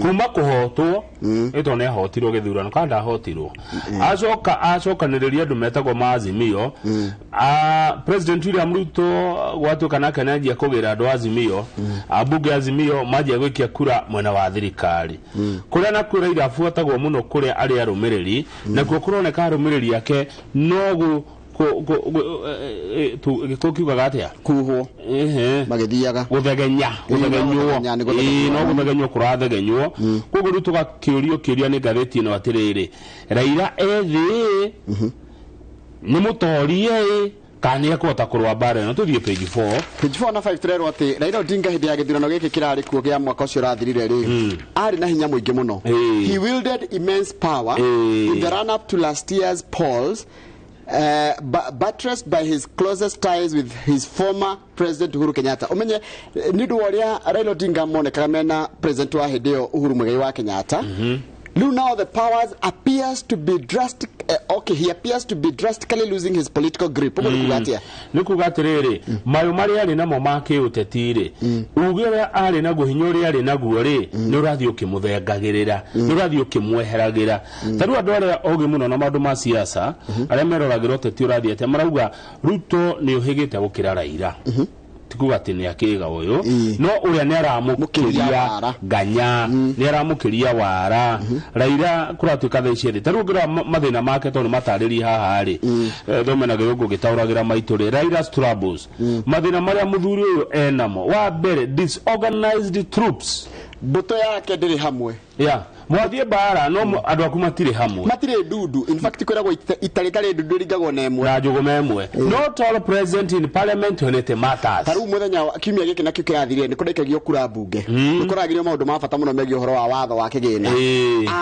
Kuma kuhotwo ito nĩ ahotirwo gĩthurano kana ndahotirwo acoka acokanĩrĩria andũ metagwo maazimio. President William Ruto gwatuĩka nake nĩanjia kũgĩra andũ azimio ambunge azimio manjia gwĩkia kura mwena wa thirikari kũrĩa nakuo Raila abuatagwo mũno kũrĩa arĩ arũmĩrĩri nakuo kũroneka arũmĩrĩri ake no gĩkũ kiugaga atĩa kuhwo magĩthiaga gũthegenya gũthegenywo no gũthegenywo kũrathegenywo koguo rĩu tũgakĩũrio kĩũria nĩ ngathĩti ĩno atĩrĩrĩ Raila ethĩ nĩ mũtorie ĩ kana nĩ ekũhota kũrũa mbara ĩno. Tũthiĩ page 4 page 4 na 5 tũrerwo atĩ Raila Odinga hĩndĩ ya gĩthurano gĩkĩ kĩrarĩ kuo gĩa mwaka ũcio ũrathirire rĩ arĩ na hinya mũingĩ mũno. He wielded immense power in the run up to last year's polls, buttressed by his closest ties with his former president Uhuru Kenyatta. Umenye nĩ ũndũ wa ũrĩa Raila Odinga monekaga mena president wa hĩndĩ ĩyo Uhuru Muigai wa Kenyatta Rĩu now the powers appears to be drastic, okay, he appears to be drastically losing his political grip. Ũguo nĩ kuga atĩa? Nĩ kuga atĩrĩrĩ, mayũ marĩa arĩ namo ma kĩũteti rĩ, uge ũrĩa arĩ naguo, hinya ũrĩa arĩ naguo rĩ, nĩ ũrathiĩ ũkĩmũthengagĩrĩra, nĩ ũrathiĩ ũkĩmweheragĩra. Ta rĩu andũ arĩa ogĩ mũno na maũndũ ma siasa, arĩa meroragĩra ũteti ũrathiĩ atĩa, marauga Ruto nĩ ũhĩgĩte gũkĩra Raila. Ti kuga atĩ nĩ akĩga ũyũ, no ũrĩa nĩ aramũkĩria nganya, nĩ aramũkĩria wara. Raila kũratuĩka thaa ici ethĩ ta rĩu ũngĩrora mathĩna make tondũ nĩ matarĩrie haha rĩ, thome na gĩthũngũ gĩtaũragĩra maitũ rĩ, Raila's troubles, mathĩna marĩa mũthuri ũyũ enamo, wa mbere, disorganized troops. Mbũtũ yake ndĩrĩ hamwe. Yeah, mwathiĩ mbara no andũ aku matirĩ hamwe, matirĩ ndundu. In fact, kwĩragwo ita rĩtarĩ ndundu rĩringagwo na ĩmwe na njũgũma ĩmwe. Not all present in parliament when it matters. Ta rĩu mũthenya wa kiumia gĩkĩ nakĩo kĩrathirire, nĩ kũrĩkagio kura mbunge, nĩ kũragĩrio maũndũ ma bata mũno megiĩ ũhoro wa watho wa kĩgĩna.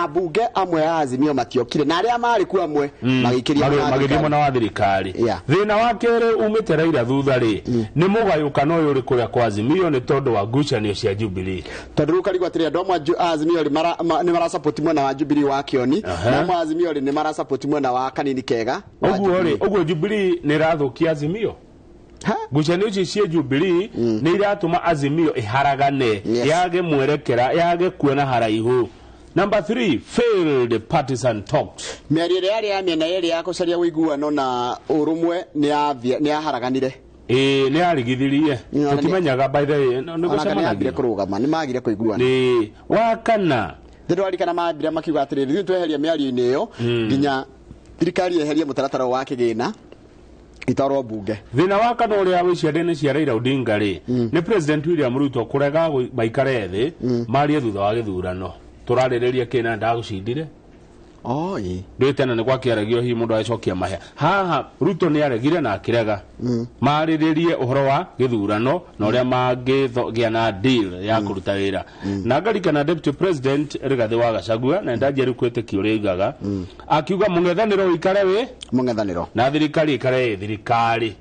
Ambunge amwe a Azimio matiokire, na arĩa marĩ kuo amwe magĩikĩria mwena wa magĩthiĩ thirikari. Mwena wa thirikari. Thĩna wa kerĩ umĩte Raila thutha rĩ, nĩ mũgayũkano ũyũ ũrĩ kũrĩa kwa Azimio nĩ tondũ wa ngucanio cia Jubilee. Tondũ rĩu karigwo atĩrĩ, andũ amwe a Azimio rĩ nĩ marasupport mwena wa Jubilee wa Kĩoni, na amwe a Azimio rĩ nĩ marasupport mwena wa Kanini Kega wa Ũguo rĩ, Jubilee. ũguo Jubilee nĩ ĩrathũkia Azimio. Ngucanio ici cia Jubilee nĩ iratũma Azimio ĩharagane, yage mwerekera, yage kuona haraihu. Number 3, failed partisan talks. Mĩario ĩrĩa yarĩ ya mĩena yerĩ ya gũcaria ũiguano na ũrũmwe nĩ yaharaganire. Ĩĩ, nĩ yarigithirie, tũtimenyaga by the way nĩ Ona kana nĩ yambire gũcemanagia kũrũgama, nĩ magire kũiguana. Nĩ wa kana. Ndĩrarikana mambire makiuga atĩrĩrĩ, ithuĩ tweheria mĩario-inĩ ĩyo nginya thirikari yeherie mũtaratara wa kĩgĩna itwarwo mbunge. Thĩna wa kana ũrĩa wĩ ciande-inĩ cia Raila Odinga rĩ, nĩ President William Ruto kũrega maikare thĩ marie thutha wa gĩthurano. Tũrarĩrĩria kĩna ndagũcindire. Ndũĩ tena nĩ gwakĩaragio hihi mũndũ agĩcokia mahĩa haha. Ruto nĩ aregire na akĩrega marĩrĩrie ũhoro wa gĩthurano na ũrĩa mangĩgĩa na deal ya kũruta wĩra. Na ngarikana Deputy President Rigathĩ wa Gachagua, na ndanjia rĩu kwĩtĩkia ũrĩa oigaga, akiuga mũng'ethanĩro ũikare wĩ mũng'ethanĩro na thirikari ĩikare ĩ thirikari.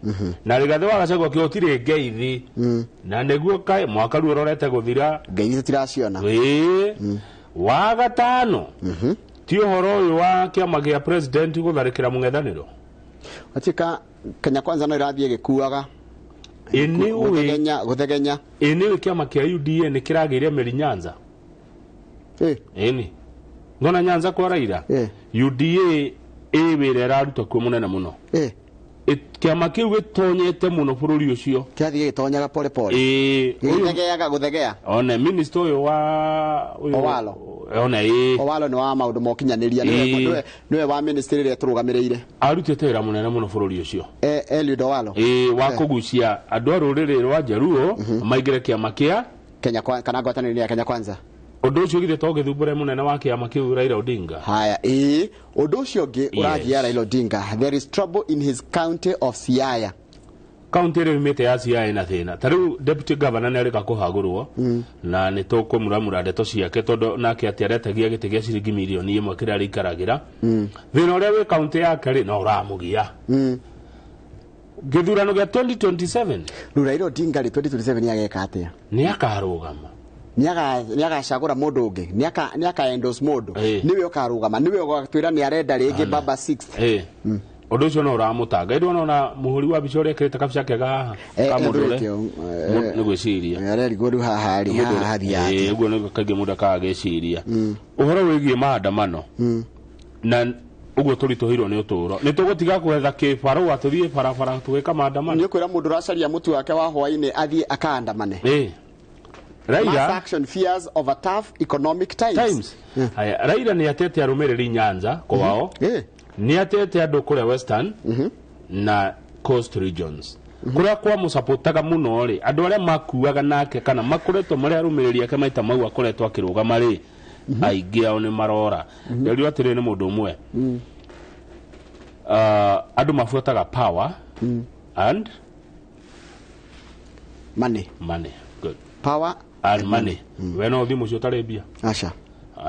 Na Rigathĩ wa Gachagua akiuga gũtirĩ ngeithi, na nĩguo kaĩ mwaka rĩu ũrorete gũthira, ngeithi tũtiraciona. Ĩĩ. Wa gatano, ti ũhoro ũyũ wa kĩama gĩa president gũtharĩkĩra mũng'ethanĩro. Watuĩka Kenya Kwanza no ĩrathiĩ ĩgĩkuaga. Ĩ. Gũthegenya. Ĩ, nĩũĩ kĩama kĩa UDA nĩ kĩragĩire mĩri Nyanza? Ĩni ngona Nyanza kwa Raila, UDA ĩ wĩra ĩraruta kuo mũnene mũno. Kĩama kĩu gĩtonyete mũno bũrũri ũcio. Kĩrathiĩ gĩgĩtonyaga pole pole. Ĩĩ, ũyũ- Gĩthegeaga gũthegea. One minister ũyũ wa ũyũ- Owalo. One, ĩĩ. Owalo nĩ wa maũndũ ma ũkinyanĩria, nĩwe wa ministry ĩrĩa tũrũgamĩrĩire. Arutĩte wĩra mũnene mũno bũrũri ũcio. Eliud Owalo. Ĩĩ, wa kũgucia andũ a rũrĩrĩ rwa Jaluo maingĩre kĩama kĩa Kenya kana ngwatanĩro ya Kenya Kwanza. Ũndũ ũcio githĩ to gĩthumbũre mũnene wa kĩama kĩu Raila Odinga? Haya, ĩĩ, ũndũ ũcio ũngĩ ũragia Raila Odinga, there is trouble in his county of Siaya. Kaunti ĩrĩa yumĩte ya Siaya ĩna thĩna. Ta rĩu deputy governor nĩ arĩka kũhagũrwo, na nĩ tũkũmuramura ndeto ciake, tondũ nake atĩ aretagia gĩtĩ gĩa ciringi mirioni 1 kĩrĩa arĩikaragĩra. Thĩna ũrĩa wĩ kaunti yake rĩ, no ũramũgia gĩthurano gĩa 2027. Rĩu Raila Odinga rĩ, 2027 nĩ ageka atĩa? Nĩ akarũgama. Nĩ agacagũra mũndũ ũngĩ, nĩ aka endorse mũndũ, nĩwe ũkarũgama, nĩwe ũgatwĩra nĩ arenda rĩngĩ baba 6? Ĩĩ, ũndũ ũcio no ũramũtanga. Ĩndĩ wona mũhũri wa mbica ũrĩa ekĩrĩte kabica kega haha ka mũndũ ũrĩa nĩ gwĩciria arerigwo rĩu haha rĩ, haha hathiaga atĩa? Ũguo nĩguo kaingĩ mũndũ akaga gĩciria ũhoro wĩgiĩ maandamano na ũguo tũritũhĩirwo nĩ ũtũũro, nĩ tũgũtiga gwetha kĩbarũa tũthiĩ barabara tũgĩka maandamano. Nĩ ũkwĩra mũndũ ũracaria mũtu wake wa hwaĩ-inĩ athiĩ akaandamane? Ĩĩ. Raila Mass action fears of a tough economic times. Times. Haya, Raila nĩ atete arũmĩrĩri Nyanza kwao, nĩ atete andũ kũrĩa Western na Coast regions kũrĩa kwamũcapotaga mũno rĩ, andũ arĩa makuaga nake kana makoretwo marĩ arũmĩrĩri ake maita mau akoretwo akĩrũgama rĩ, aingĩ ao nĩ marora. Nderirwo atĩrĩ nĩ mũndũ ũmwe, andũ mabuataga power and money. Money, good. Power and money. We no ũthiĩ mũciĩ ũtarĩ mbia? Aca.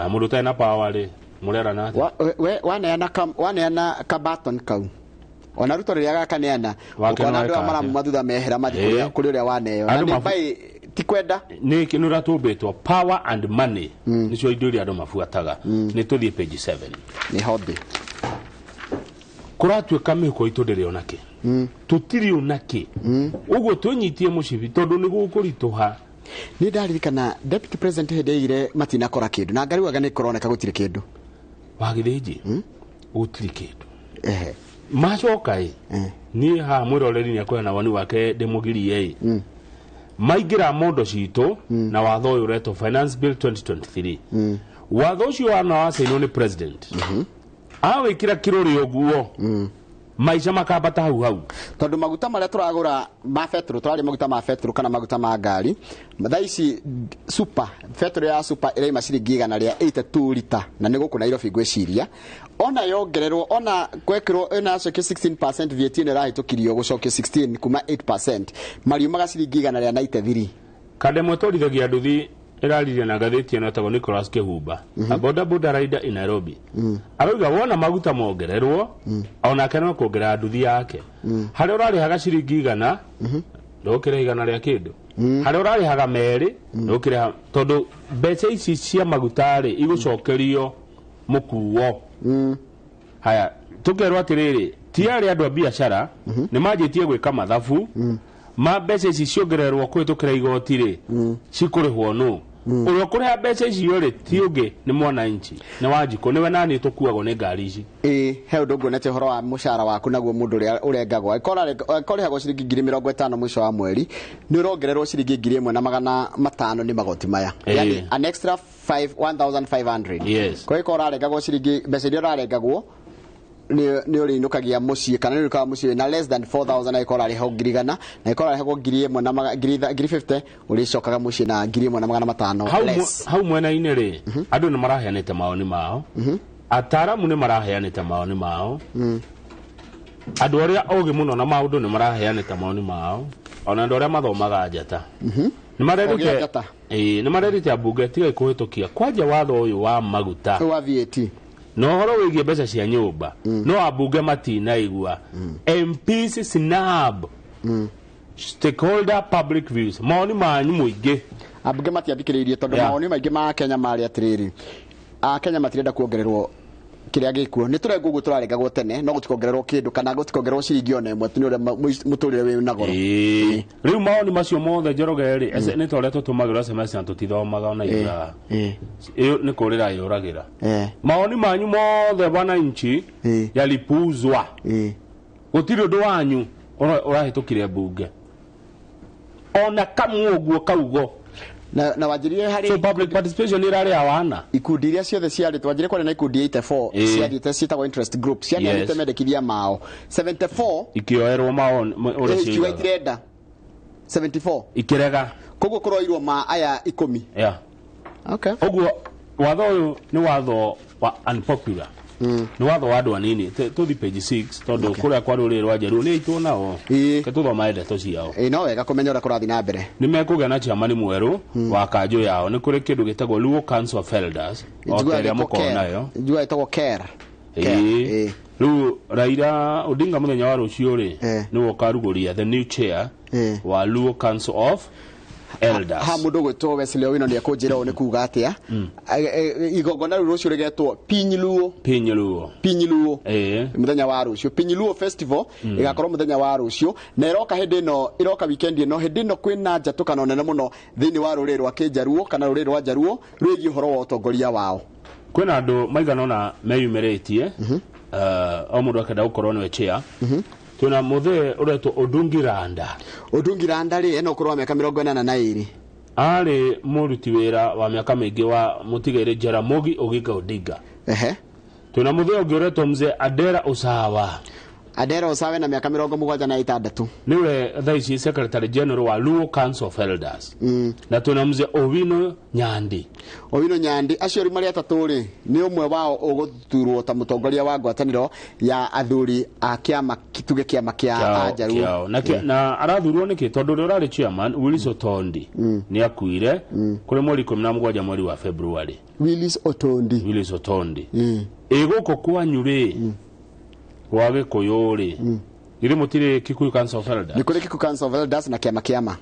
Mũndũ ũtarĩ na power rĩ, mũrerana atĩa? Waneana kabaton kau, ona Ruto rĩrĩa gakaneana, Wake ũkona no andũ arĩa eka atĩa? maramuma thutha mehera mathiĩ kũrĩ ũrĩa waneo na Andũ nĩ by Ti kwenda. Nä nä å ratåmbätwo power and money nĩcio indo iria andũ mabuataga. Nĩ tũthiĩ page 7. Nĩ hobby. Kũratuĩka mĩhuko itũ ndĩrĩ ona kĩ, tũtirĩ ona kĩ, ũguo twĩnyitie mũcibi tondũ nĩ gũkũritũha. Nĩ ndaririkana deputy president hĩndĩ aigire matinakora kĩndũ na ngariugaga nĩ kũroneka gũtirĩ kĩndũ. Wagĩthĩnji gũtirĩ kĩndũ. Macoka ĩ, niĩ haha mwĩroreri nĩ akũheana woni wake ndĩmũgirie ĩ, maingĩra mondo citũ na watho ũyũ ũretwo Finance Bill 2023. Watho ũcio wana wacainwo nĩ president, awĩkĩra kĩrũrĩ ũguo, maica makambata hau hau. Tondũ maguta marĩa tũragũra ma betũrũ, tũrarĩ maguta ma betũrũ kana maguta ma ngari thaa ici, super betũrũ ya super ĩraima ciringi 182 rita, na nĩ gũkũ Nairobi ngwĩciria ona yongererwo, ona gwekĩrwo ĩna yacokio 16% VAT ĩno ĩrahĩtũkirio gũcokio 16 kuma 8%, mariumaga ciringi 193. Kandemwe twarithagia nduthi ĩraririe na ngathĩti ĩno ĩtagwo Nicholas Kĩhumba, a boda boda rider in Nairobi. Arauga wona maguta mongererwo, onake no kuongerera nduthi yake. Harĩa ũrarĩhaga ciringi 100 ndũkĩrĩha 100 rĩa kĩndũ, harĩa ũrarĩhaga 2 ndũkĩrĩha, tondũ mbeca ici cia maguta rĩ igũcokerio mũkuo. Haya, tũkerwo atĩrĩrĩ, ti arĩa andũ a biacara nĩ manjĩtie gwĩka mathabu ma mbeca ici ciongererwo kũhĩtũkĩra igoti rĩ, cikũrĩhwo nũ? Ũrĩa ũkũrĩha mbeca icio rĩ ti ũngĩ nĩ mwananchi, nĩ Wanjikũ, nĩwe nani tũkuagwo nĩ ngari ici. Ĩĩ, he ũndũ nguonete ũhoro wa mũcara waku naguo mũndũ ũrĩa ũrengagwo angĩkorwo ũrĩhagwo ciringi 50,000 mũico wa mweri, nĩ ũrongererwo ciringi 1,500 nĩ magoti maya. Yani an extra 1500. Yes. Kwa hiyo ũrarengagwo ciringi, mbeca iria ũrarengagwo nĩ ũrĩinũkagia mũciĩ kana nĩ ũrĩinũkaga mũciĩ na less than 4000, angĩkorwo ũrarĩhwo 100,000, na angĩkorwo ũrarĩhagwo 1,000 na 1,050, ũrĩcokaga mũciĩ na 1,500 less. Hau mwena-inĩ rĩ, andũ nĩ maraheanĩte mawoni mao, ataaramu nĩ maraheanĩte mawoni mao, andũ arĩa ogĩ mũno na maũndũ nĩ maraheanĩte mawoni mao, ona andũ arĩa mathomaga njata nĩ Ogĩ a njata. Ĩĩ, nĩ marerĩte ambunge tigai kũhĩtũkia kwanja watho ũyũ wa maguta wa VAT na ũhoro wĩgiĩ mbeca cia nyũmba, no ambunge matinaigua. MPs snub stakeholder public views, mawoni manyu mũingĩ. Ambunge matiathikĩrĩirie tondũ mawoni maingĩ ma Kenya marĩ atĩrĩrĩ, Akenya matirenda kuongererwo kĩrĩa gĩkuo, nĩ tũrengwo ũguo tũrarengagwo tene, no gũtikongererwo kĩndũ kana gũtikongererwo ciringi ona ĩmwe nĩ ũrĩa mũtũrĩre wĩ na goro. Ĩĩ. Rĩu mawoni macio mothe Njoroge rĩ, nĩ ta ũrĩa tũtũmagĩrwo SMS na tũtithomaga ona ithaa. Ĩyo nĩ kũrĩra yũragĩra. Mawoni manyu mothe wananchi yalipuzwa. Gũtirĩ ũndũ wanyu ũrahĩtũkire mbunge ona kamwe ũguo kaugo. Na wanjĩrire harĩ So public participation ĩrarĩ ya wana. Ikundi iria ciothe ciarĩ, twanjĩrire kwarĩ na ikundi 84 ciathiĩte ciĩtagwo interest group, cianeanĩte mendekithia mao 74 ikĩoerwo mawoni ũrĩa ikiuga ciugaga. itirenda 74 ikĩrega. Koguo kũroirwo ma aya 10. Okay. Ũguo watho ũyũ nĩ watho wa unpopular, nĩ watho wa andũ anini. Tũthi page 6 tondũ kũrĩa kwa rũrĩrĩ rwa Njaruo nĩ aitwo nao. Ke tũthoma ndeto ciao. Ĩĩ, no wega kũmenya ũrĩa kũrathiĩ na mbere. Nĩ mekũgĩa na chairman mwerũ wa kanjũ yao. Nĩ kũrĩ kĩndũ gĩtagwo Luo Council of Elders o ta ĩrĩa mũkoragwo nayo. Njiguaga ĩtagwo KER. Ĩĩ. Rĩu Raila Odinga mũthenya wa rũciũ rĩ nĩwe ũkarugũria the new chair wa Luo Council of Elders. Ha mũndũ ũgwĩtwo Wesley Owino nĩ ekũnjĩra ũũ nĩ kuga atĩa. Igongona rĩu rũciũ rĩgetwo Piny Luo. Piny Luo. Piny Luo. Mũthenya wa rũciũ Piny Luo Festival ĩgakorwo mũthenya wa rũciũ, na ĩroka hĩndĩ ĩno, ĩroka weekend ĩno, hĩndĩ ĩno kwĩna njatũkano nene mũno thĩinĩ wa rũrĩrĩ rwa Kĩnjaruo kana rũrĩrĩ rwa Njaruo rwĩgiĩ ũhoro wa ũtongoria wao. Kwĩna andũ maigana ũna meyumĩrĩtie, o mũndũ akenda gũkorwo nĩwe chair. Twĩna mũthee ũretwo Odungi Randa. Odungi Randa rĩ ena ũkũrũ wa mĩaka 82. Arĩ mũruti wĩra wa mĩaka mĩingĩ wa mũtigairĩ Jaramogi Oginga Odinga. Twĩna mũthee ũngĩ ũretwo mzee Adera Usawa. Adera Usawa na mĩaka 76. Nĩwe thaa ici secretary general wa Luo Council of Elders. Na twĩna mzee Owino Nyandi. Owino Nyandi acio rĩ marĩ atatũ rĩ nĩ ũmwe wao ũgũthurwo ta mũtongoria wa ngwatanĩro ya athuri a kĩama, tuge kĩama kĩa Ajaruo. Na arathurwo nĩkĩ? Tondũ ũrĩa ũrarĩ chairman Willis Otondi nĩ akuire kũrĩ mweri 17 mweri wa February. Willis Otondi. Willis Otondi. Ĩ gũkũ kwanyu rĩ gwa Gĩkũyũ rĩ githĩ mũtirĩ Kikuyu Council of Elders? Nĩ kũrĩ Kikuyu Council of Elders na kĩama kĩama.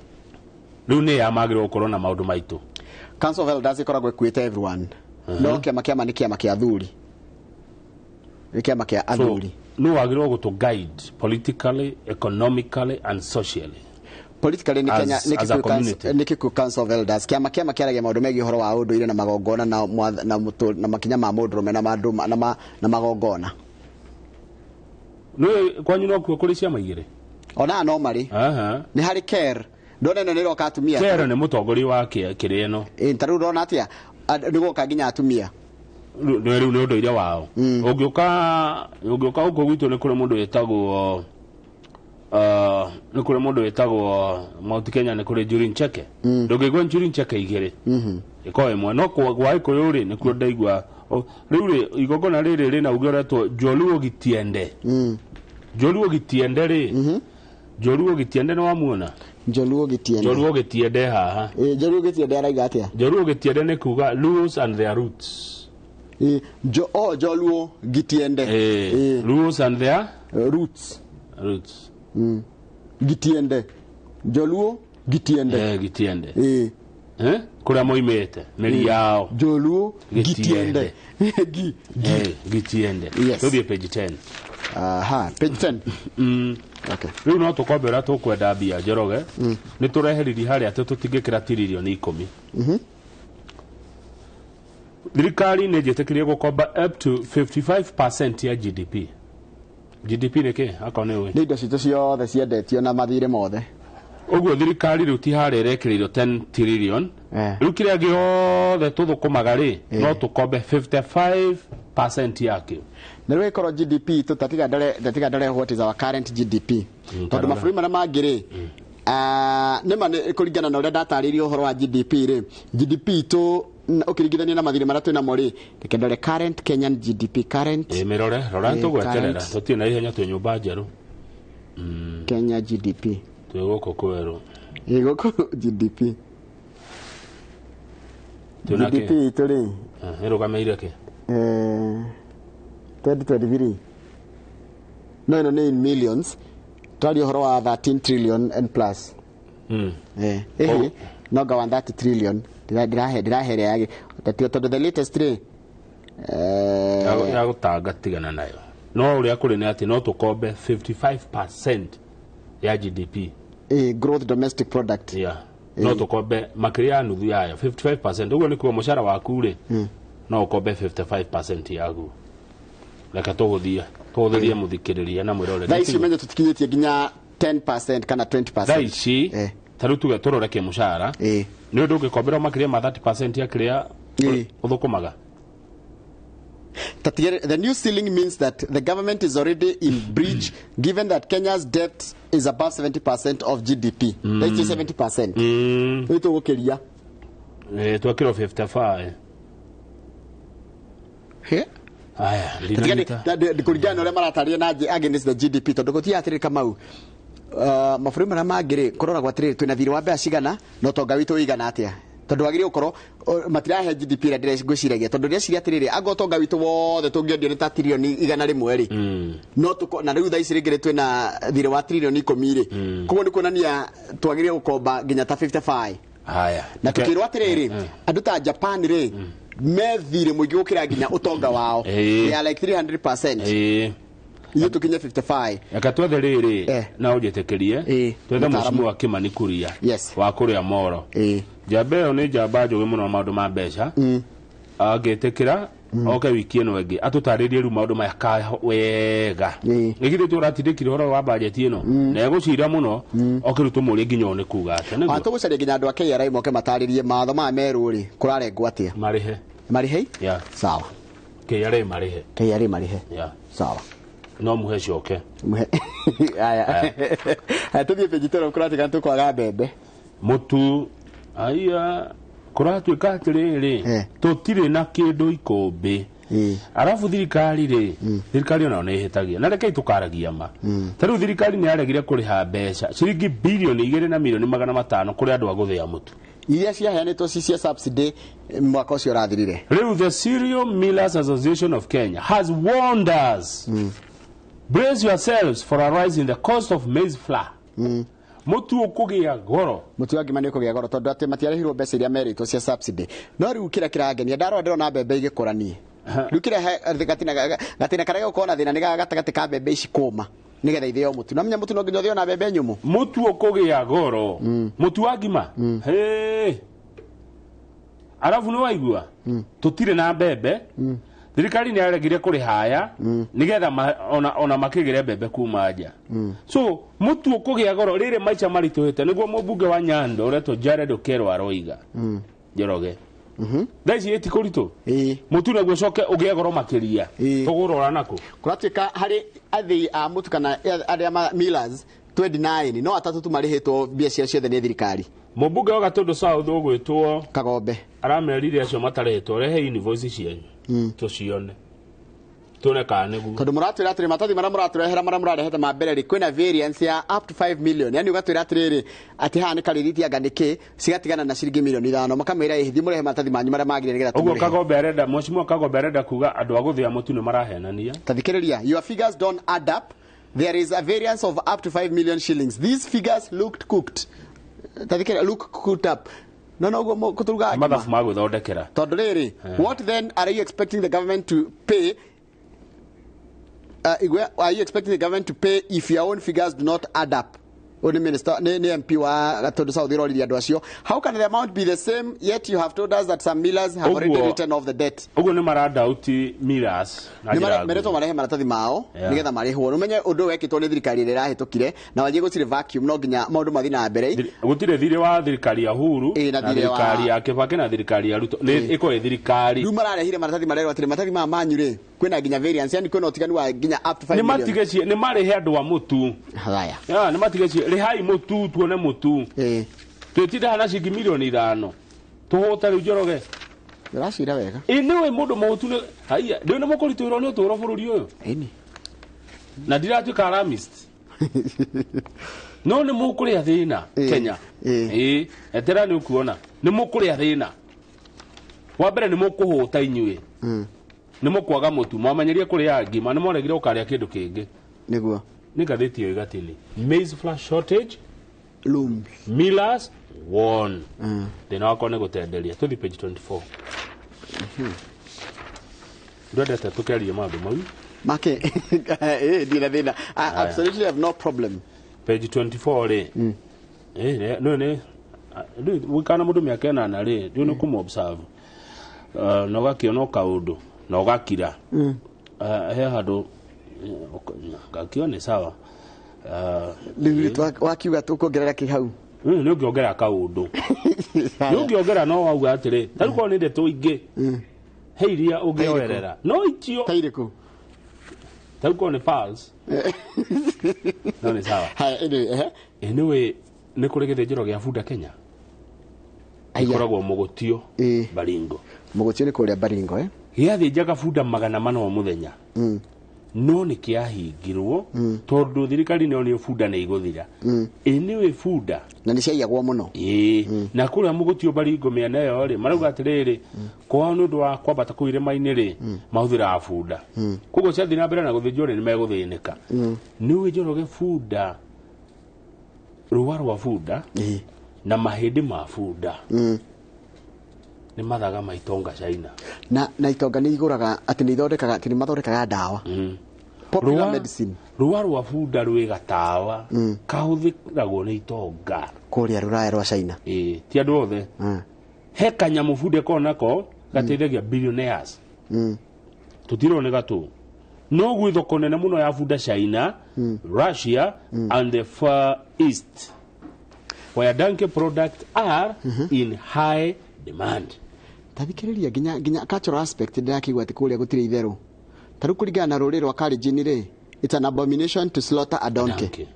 Rĩu nĩ ya magĩrĩirwo gũkorwo na maũndũ maitũ. Council of Elders ĩkoragwo ĩkuĩte everyone. No kĩama kĩama nĩ kĩama kĩa athuri, nĩ kĩama kĩa athuri. So nũ wagĩrĩirwo gũtũ guide politically, economically and socially? Politically nĩ Kenya nĩ as a Kikuyu Council, community. nĩ Kikuyu Council of Elders. Kĩama kĩama kĩaragia maũndũ megiĩ ũhoro wa ũndũire na magongona na na makinya ma mũndũrũme na mandũ na magongona. Nĩ kwanyu no kuo kũrĩ ciama igĩrĩ? Ona no marĩ. Nĩ harĩ KER. Ndona ĩno nĩ ĩroka atumia. KER nĩ mũtongoria wa kĩrĩa ĩno. Ĩ, ta rĩu ndona atĩa? Nĩ gũka nginya atumia. Rĩu nĩ ũndũire wao. Ũngĩũka gũkũ gwitũ nĩ kũrĩ mũndũ wĩtagwo, nĩ kũrĩ mũndũ wĩtagwo Mount Kenya, nĩ kũrĩ Njuri Ncheke. Ndũngĩigua Njuri Ncheke igĩrĩ. Ĩkorwo ĩmwe. No gwa Gĩkũyũ rĩ, nĩkuo ndaigua. Rĩu rĩ, igongona rĩrĩ rĩna uge ũretwo Joluo Gitiende. Joluo Gitiende rĩ, Joluo Gitiende nĩ wamuona? Joluo Gitiende. Joluo Gitiende haha. Ĩ, Joluo Gitiende araiga atĩa? Joluo Gitiende nĩ kuga Luos and their roots. Ĩ, Joluo Gitiende. Ĩ, Luos and their roots. Roots. Gitiende. Joluo Gitiende. Gitiende. Ĩ. Kũrĩa moimĩte, mĩri yao. Joluo Gitiende. Gitiende. Gi. Gitiende. Yes. Tũthiĩ page 10. Aha, page 10. Okay. Rĩu no tũkombe ũrĩa tũkwenda mbia Njoroge. Nĩ tũreheririe harĩa atĩ tũtingĩkĩra tiririoni 10. Thirikari nĩ njĩtĩkĩrie gũkomba up to 55% ya GDP. GDP nĩ kĩ? Akorwo nĩ ũĩ. Nĩ indo citũ ciothe ciendetio na mathirĩ mothe. Ũguo thirikari rĩu ti harĩa ĩrekĩrĩirwo 10 trillion. Rĩu kĩrĩa gĩothe tũthũkũmaga rĩ, no tũkombe 55% yakĩo. Na rĩu ĩkorwo GDP itũ, tatiga ndore what is our current GDP. Tondũ tarora. mabũrũri marĩa mangĩ rĩ, nĩma nĩ kũringana na ũrĩa ndatarĩirie ũhoro wa GDP rĩ, GDP itũ ũkĩringithania na mathirĩ marĩa twĩnamo rĩ, reke ndore current Kenyan GDP, current. Ĩ, mĩrore, rora tũgweterera. Current. Tũtirĩ na ihenya, twĩ nyũmba njerũ. Kenya GDP. Twĩ gũkũ kwerũ. Ĩ, gũkũ GDP. Twĩna kĩ? GDP itũ rĩ, Ĩrũgamĩire kĩ? 2023. No, ĩno nĩ in millions. Twaria ũhoro wa 13 trillion and plus. Ĩhĩ, no nga 130 trillion. Ndĩrahe ĩrĩa yagĩ. Tondũ the latest rĩ, Ya gũtanga tigana nayo. No ũrĩa kũrĩ nĩ atĩ no tũkombe 55% ya GDP. Growth domestic product. Yeah. No tũkombe makĩria ya nuthu yayo 55%. Ũguo nĩ kuga mũcara waku rĩ, no ũkombe 55% yaguo. Reke tũhũthĩrie mũthikĩrĩria na mwĩroreri. Thaa ici ũmenye tũtikinyĩtie nginya 10% kana 20%. Thaa ici, ta rĩu tuge tũrore kĩmũcara. Nĩ ũndũ ũngĩkomberwo makĩria ma 30% ya kĩrĩa ũthũkũmaga. The new ceiling means that the government is already in breach, given that Kenya's debt is above 70% of GDP. Let's say 70%. Rĩu tũgũkĩria. Twekĩrwo 55. He? Aya, Tatigani, ndinanyita. kũringana na ũrĩa maratarĩria na against the GDP, tondũ gũtirĩ atĩrĩrĩ Kamau. Mabũrũri marĩa mangĩ rĩ, kũroragwo atĩrĩrĩ, twĩna thirĩ wa mbeca cigana na ũtonga witũ ũigana atĩa. Tondũ wagĩrĩirwo gũkorwo, matirahe GDP ĩrĩa ngwĩciragia. Tondũ ndĩreciria atĩrĩrĩ, anga ũtonga witũ wothe tũngĩendio nĩ ta tririoni igana rĩmwe rĩ, no tũko-, na rĩu thaa ici rĩngĩ rĩ twĩna thirĩ wa tririoni 10 rĩ. Koguo nĩ kuonania twagĩrĩirwo gũkomba nginya ta 55. Haya. Na tukĩrwo atĩrĩrĩ, andũ ta Japan rĩ, me thirĩ mũingĩ gũkĩra nginya ũtonga wao. They are like 300%. Ithuĩ tũkinye 55. Reke twethe rĩrĩ, na ũnjĩtĩkĩrie, twethe Mũtaaramu. mũcimũ wa Kimani Kuria. Wa kũrĩa Moro. Njamba ĩyo nĩ njamba njũgĩ mũno maũndũ ma mbeca. Angĩtĩkĩra, oke wiki ĩno ĩngĩ atũtarĩrie rĩu maũndũ maya ka wega. Nĩ githĩ tũratindĩkire ũhoro wa bajeti ĩno, na egũcira mũno, oke rĩu tũmũrie nginya ũũ nĩ kuga atĩa, nĩguo? Ona tũgũcaria nginya andũ a KRA moke matarĩrie mawatho maya merũ rĩ, kũrarengwo atĩa? Marĩhe. Marĩhe? Yeah. Sawa. KRA marĩhe. KRA marĩhe. Yeah. Sawa. No muhe coke. Muhe. Aya. Aya, tũthiĩ page 12, kũratuĩka nĩtũkwaga mbembe. Mũtu, aya, kũratuĩka atĩrĩrĩ, tũtirĩ na kĩndũ ikũmbĩ. Arabu thirikari rĩ, thirikari onayo nĩ ĩhĩtagia. Na rekei tũkaragia ma. Ta rĩu thirikari nĩ yaregire kũrĩha mbeca ciringi bilioni igĩrĩ na milioni magana matano kũrĩ andũ a gũthĩa mũtu. Iria ciaheanĩtwo ci cia subsidy mwaka ũcio ũrathirire. Rĩu the Cereal Millers Association of Kenya has warned us. Brace yourselves for a rise in the cost of maize flour. Mũtu ũkũgĩa goro. Mũtu wa ngima nĩ ũkũgĩa goro tondũ atĩ matiarĩhirwo mbeca iria merĩtwo cia subsidy. No rĩu kĩrĩa kĩrangenia ndarora ndĩrona mbembe igĩkũra niĩ. Rĩu kĩrĩa gatina karĩa gũkorwo na thĩna nĩ gatagatĩ ka mbembe ici kũma nĩgetha ithĩo mũtu. No menya mũtu no nginya ũthĩo na mbembe nyũmũ. Mũtu ũkũgĩa goro. Mũtu wa ngima. Hey. Arabu nĩ waigua tũtirĩ na mbembe. Thirikari nĩ yaregire kũrĩha aya nĩgetha ona makĩgĩre mbembe kuma nja. So mũtu ũkũgĩa goro rĩrĩ maica maritũhĩte nĩguo mũmbunge wa Nyando ũretwo Jared Okello aroiga. Njoroge. Thaa ici ĩti kũritũ. Mũtu naguo ũcoke ũgĩe goro makĩria. Tũgũrora nakũ? Kũratuĩka harĩ athĩi a mũtu kana arĩa millers 29 no atatũ tu marĩhĩtwo mbia ciao ciothe nĩ thirikari. Mũmbunge wa Gatũndũ South ũgwĩtwo Kagombe aramerire acio matarĩhĩtwo rehe invoice cianyu tũcione tuone kana nĩguo tondũ mũratwĩra atĩrĩ matathi marĩa mũratũrehera marĩa mũrarehete ma mbere rĩ kwĩna variance ya up to 5 million, yani ũgatwĩra atĩrĩrĩ atĩ haha nĩ karĩthiti anga nĩkĩ cigatigana na ciringi milioni 5 makamwĩra ĩ thiĩ mũrehe maratathi manyu marĩa magĩrĩire nĩgetha ũguo tũmũrĩhe. Kagombe arenda mheshimiwa Kagombe arenda kuga andũ a gũthĩa mũtu nĩ marahenania. Tathikĩrĩria, your figures don't add up, there is a variance of up to 5 million shillings, these figures looked cooked. Tathikĩrĩria, look cooked up. No no guo kuturuga mathabu ma gwĩthondekera tondũ rĩrĩ, what then are you expecting the government to pay? Are you expecting the government to pay if your own figures do not add up? Only minister, ni MP wa Gatundu South iroririe andũ acio. How can the amount be the same yet you have told us that some millers have already written off the debt? Ũguo nĩ maradauti millers na njĩra meretwo marehe maratathi mao nĩgetha marĩhwo. Ũmenye ũndũ wekĩtwo nĩ thirikari ĩrĩa ĩrahĩtũkire na wanjie gũtirĩ vacuum no nginya maũndũ mathiĩ na mbere. Gũtirĩ thirĩ wa thirikari ya Uhuru na thirikari ya Kibaki na thirikari ya Ruto nĩ ĩkorwo ĩ thirikari. Rĩu mararehire maratathi marerwo atĩrĩ maratathi maya manyu rĩ kwĩna nginya variance, yani kwĩna ũtiganu wa nginya up to 5 million. Nĩ matige nĩ marĩhe andũ a mũtu. Haya. Ya nĩ matige rĩhai mũtu tuone mũtu. Twĩtinda na ciringi milioni 5 tũhũte rĩu Njoroge. Ndĩracira wega. Ĩ nĩwe mũndũ mũhũtu nĩ haiya ndĩũ nĩ mũkũritũhĩrwo nĩ ũtũũro bũrũri ũyũ. Ĩni. Na ndiratuĩka alarmist. No nĩ mũkũrĩa thĩna Kenya. Ĩ etera nĩ ũkuona nĩ mũkũrĩa thĩna. Wa mbere nĩ mũkũhũta inyuĩ. Nĩ mũkwaga mũtu mwamenyerie kũrĩa ngima nĩ mwaregire ũkarĩa kĩndũ kĩngĩ. Nĩguo. Nĩ ngathĩti ĩyo ĩgatini maize flour shortage looms millers won. Thĩna wakwa nĩ gũtenderia. Tũthi page 24. Ndwendete tũkĩarie maũndũ mau make ndirĩ na thĩna. I absolutely have no problem. Page 24 rĩ no nĩ wĩkana mũndũ mĩaka 8 rĩ ndũ nĩ kũmũ observe na ũgakĩona kaũndũ na ũgakira he handũ ngakione sawa. Rĩu wakiuga tũkuongerera kĩ hau? Nĩ ũngĩongerera kaũndũ. Nĩ ũngĩongerera no wauga atĩrĩ ta rĩu korwo nĩ ndeto ingĩ he iria ũngĩoerera no icio ta irĩkũ? Ta rĩu korwo nĩ pearls no nĩ sawa. Haya, anyway nĩ kũrĩ gĩthĩnjĩro gĩa bunda Kenya gĩkoragwo Mũgũtio Baringo. Mũgũtio nĩ kũrĩa Baringo gĩathĩnjaga bunda 400 o mũthenya. No nĩ kĩahingirwo tondũ thirikari nĩ yonire bunda nĩ igũthira. Anyway bunda na nĩ ciaiyagwo mũno. Na kũrĩa Mũgũtio Baringo mĩena ĩyo rĩ marauga atĩrĩrĩ kwao nĩ ũndũ wa kwambata kũu irĩma-inĩ rĩ mahũthĩraga bunda. Koguo ciathiĩ na mbere na gũthĩnjwo rĩ nĩ megũthĩnĩka. Nĩ ũĩ Njoroge bunda rũa rwa bunda na mahĩndĩ ma bunda nĩ mathaga ma itonga China. Na itonga nĩ igũraga atĩ nĩ ithondekaga atĩ nĩ mathondekaga ndawa. Popular medicine. Rũa rwa bunda rwĩ gatawa kahũthĩragwo nĩ itonga kũrĩa rũraya rwa China. Ti andũ othe. He kanyamũ bunda ĩkoragwo nako gateithagia billionaires. Tũtirona nĩ gatũ. No gwĩ thoko nene mũno ya bunda China, Russia and the Far East where donkey products are in high demand. Tathikĩrĩria nginya cultural aspect ndĩrakĩigua atĩ kũrĩa gũtirĩ itherũ. Ta rĩu kũringana na rũrĩrĩ rwa Kalenjin rĩ, it's an abomination to slaughter a donkey.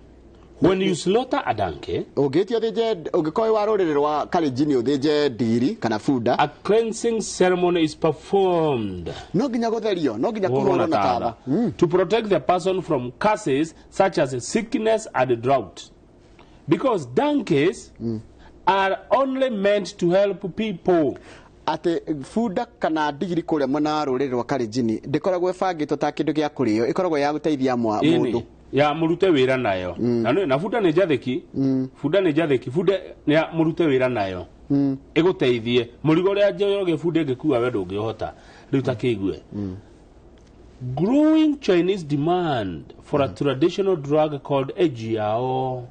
When you slaughter a donkey, ũngĩtio ũthĩnje ũngĩkorwo wa rũrĩrĩ rwa Kalenjin ũthĩnje ndigiri kana bunda, a cleansing ceremony is performed. No nginya gũtherio, no nginya kũhũrwo na tawa. To protect the person from curses such as sickness and drought. Because donkeys are only meant to help people. Atĩ bunda kana ndigiri kũrĩa mwena wa rũrĩrĩ rwa Kalenjin ndĩkoragwo ĩbangĩtwo ta kĩndũ gĩa kũrĩo, ĩkoragwo ya gũteithia mũndũ. Ya mũrute wĩra nayo. Na na bunda nĩ njathĩki. Bunda nĩ njathĩki, bunda nĩ ya mũrute wĩra nayo. Ĩgũteithie mũrigo ũrĩa Njoroge bunda ĩngĩkua we ndũngĩũhota. Rĩu ta kĩigue. Growing Chinese demand for a traditional drug called Ejiao.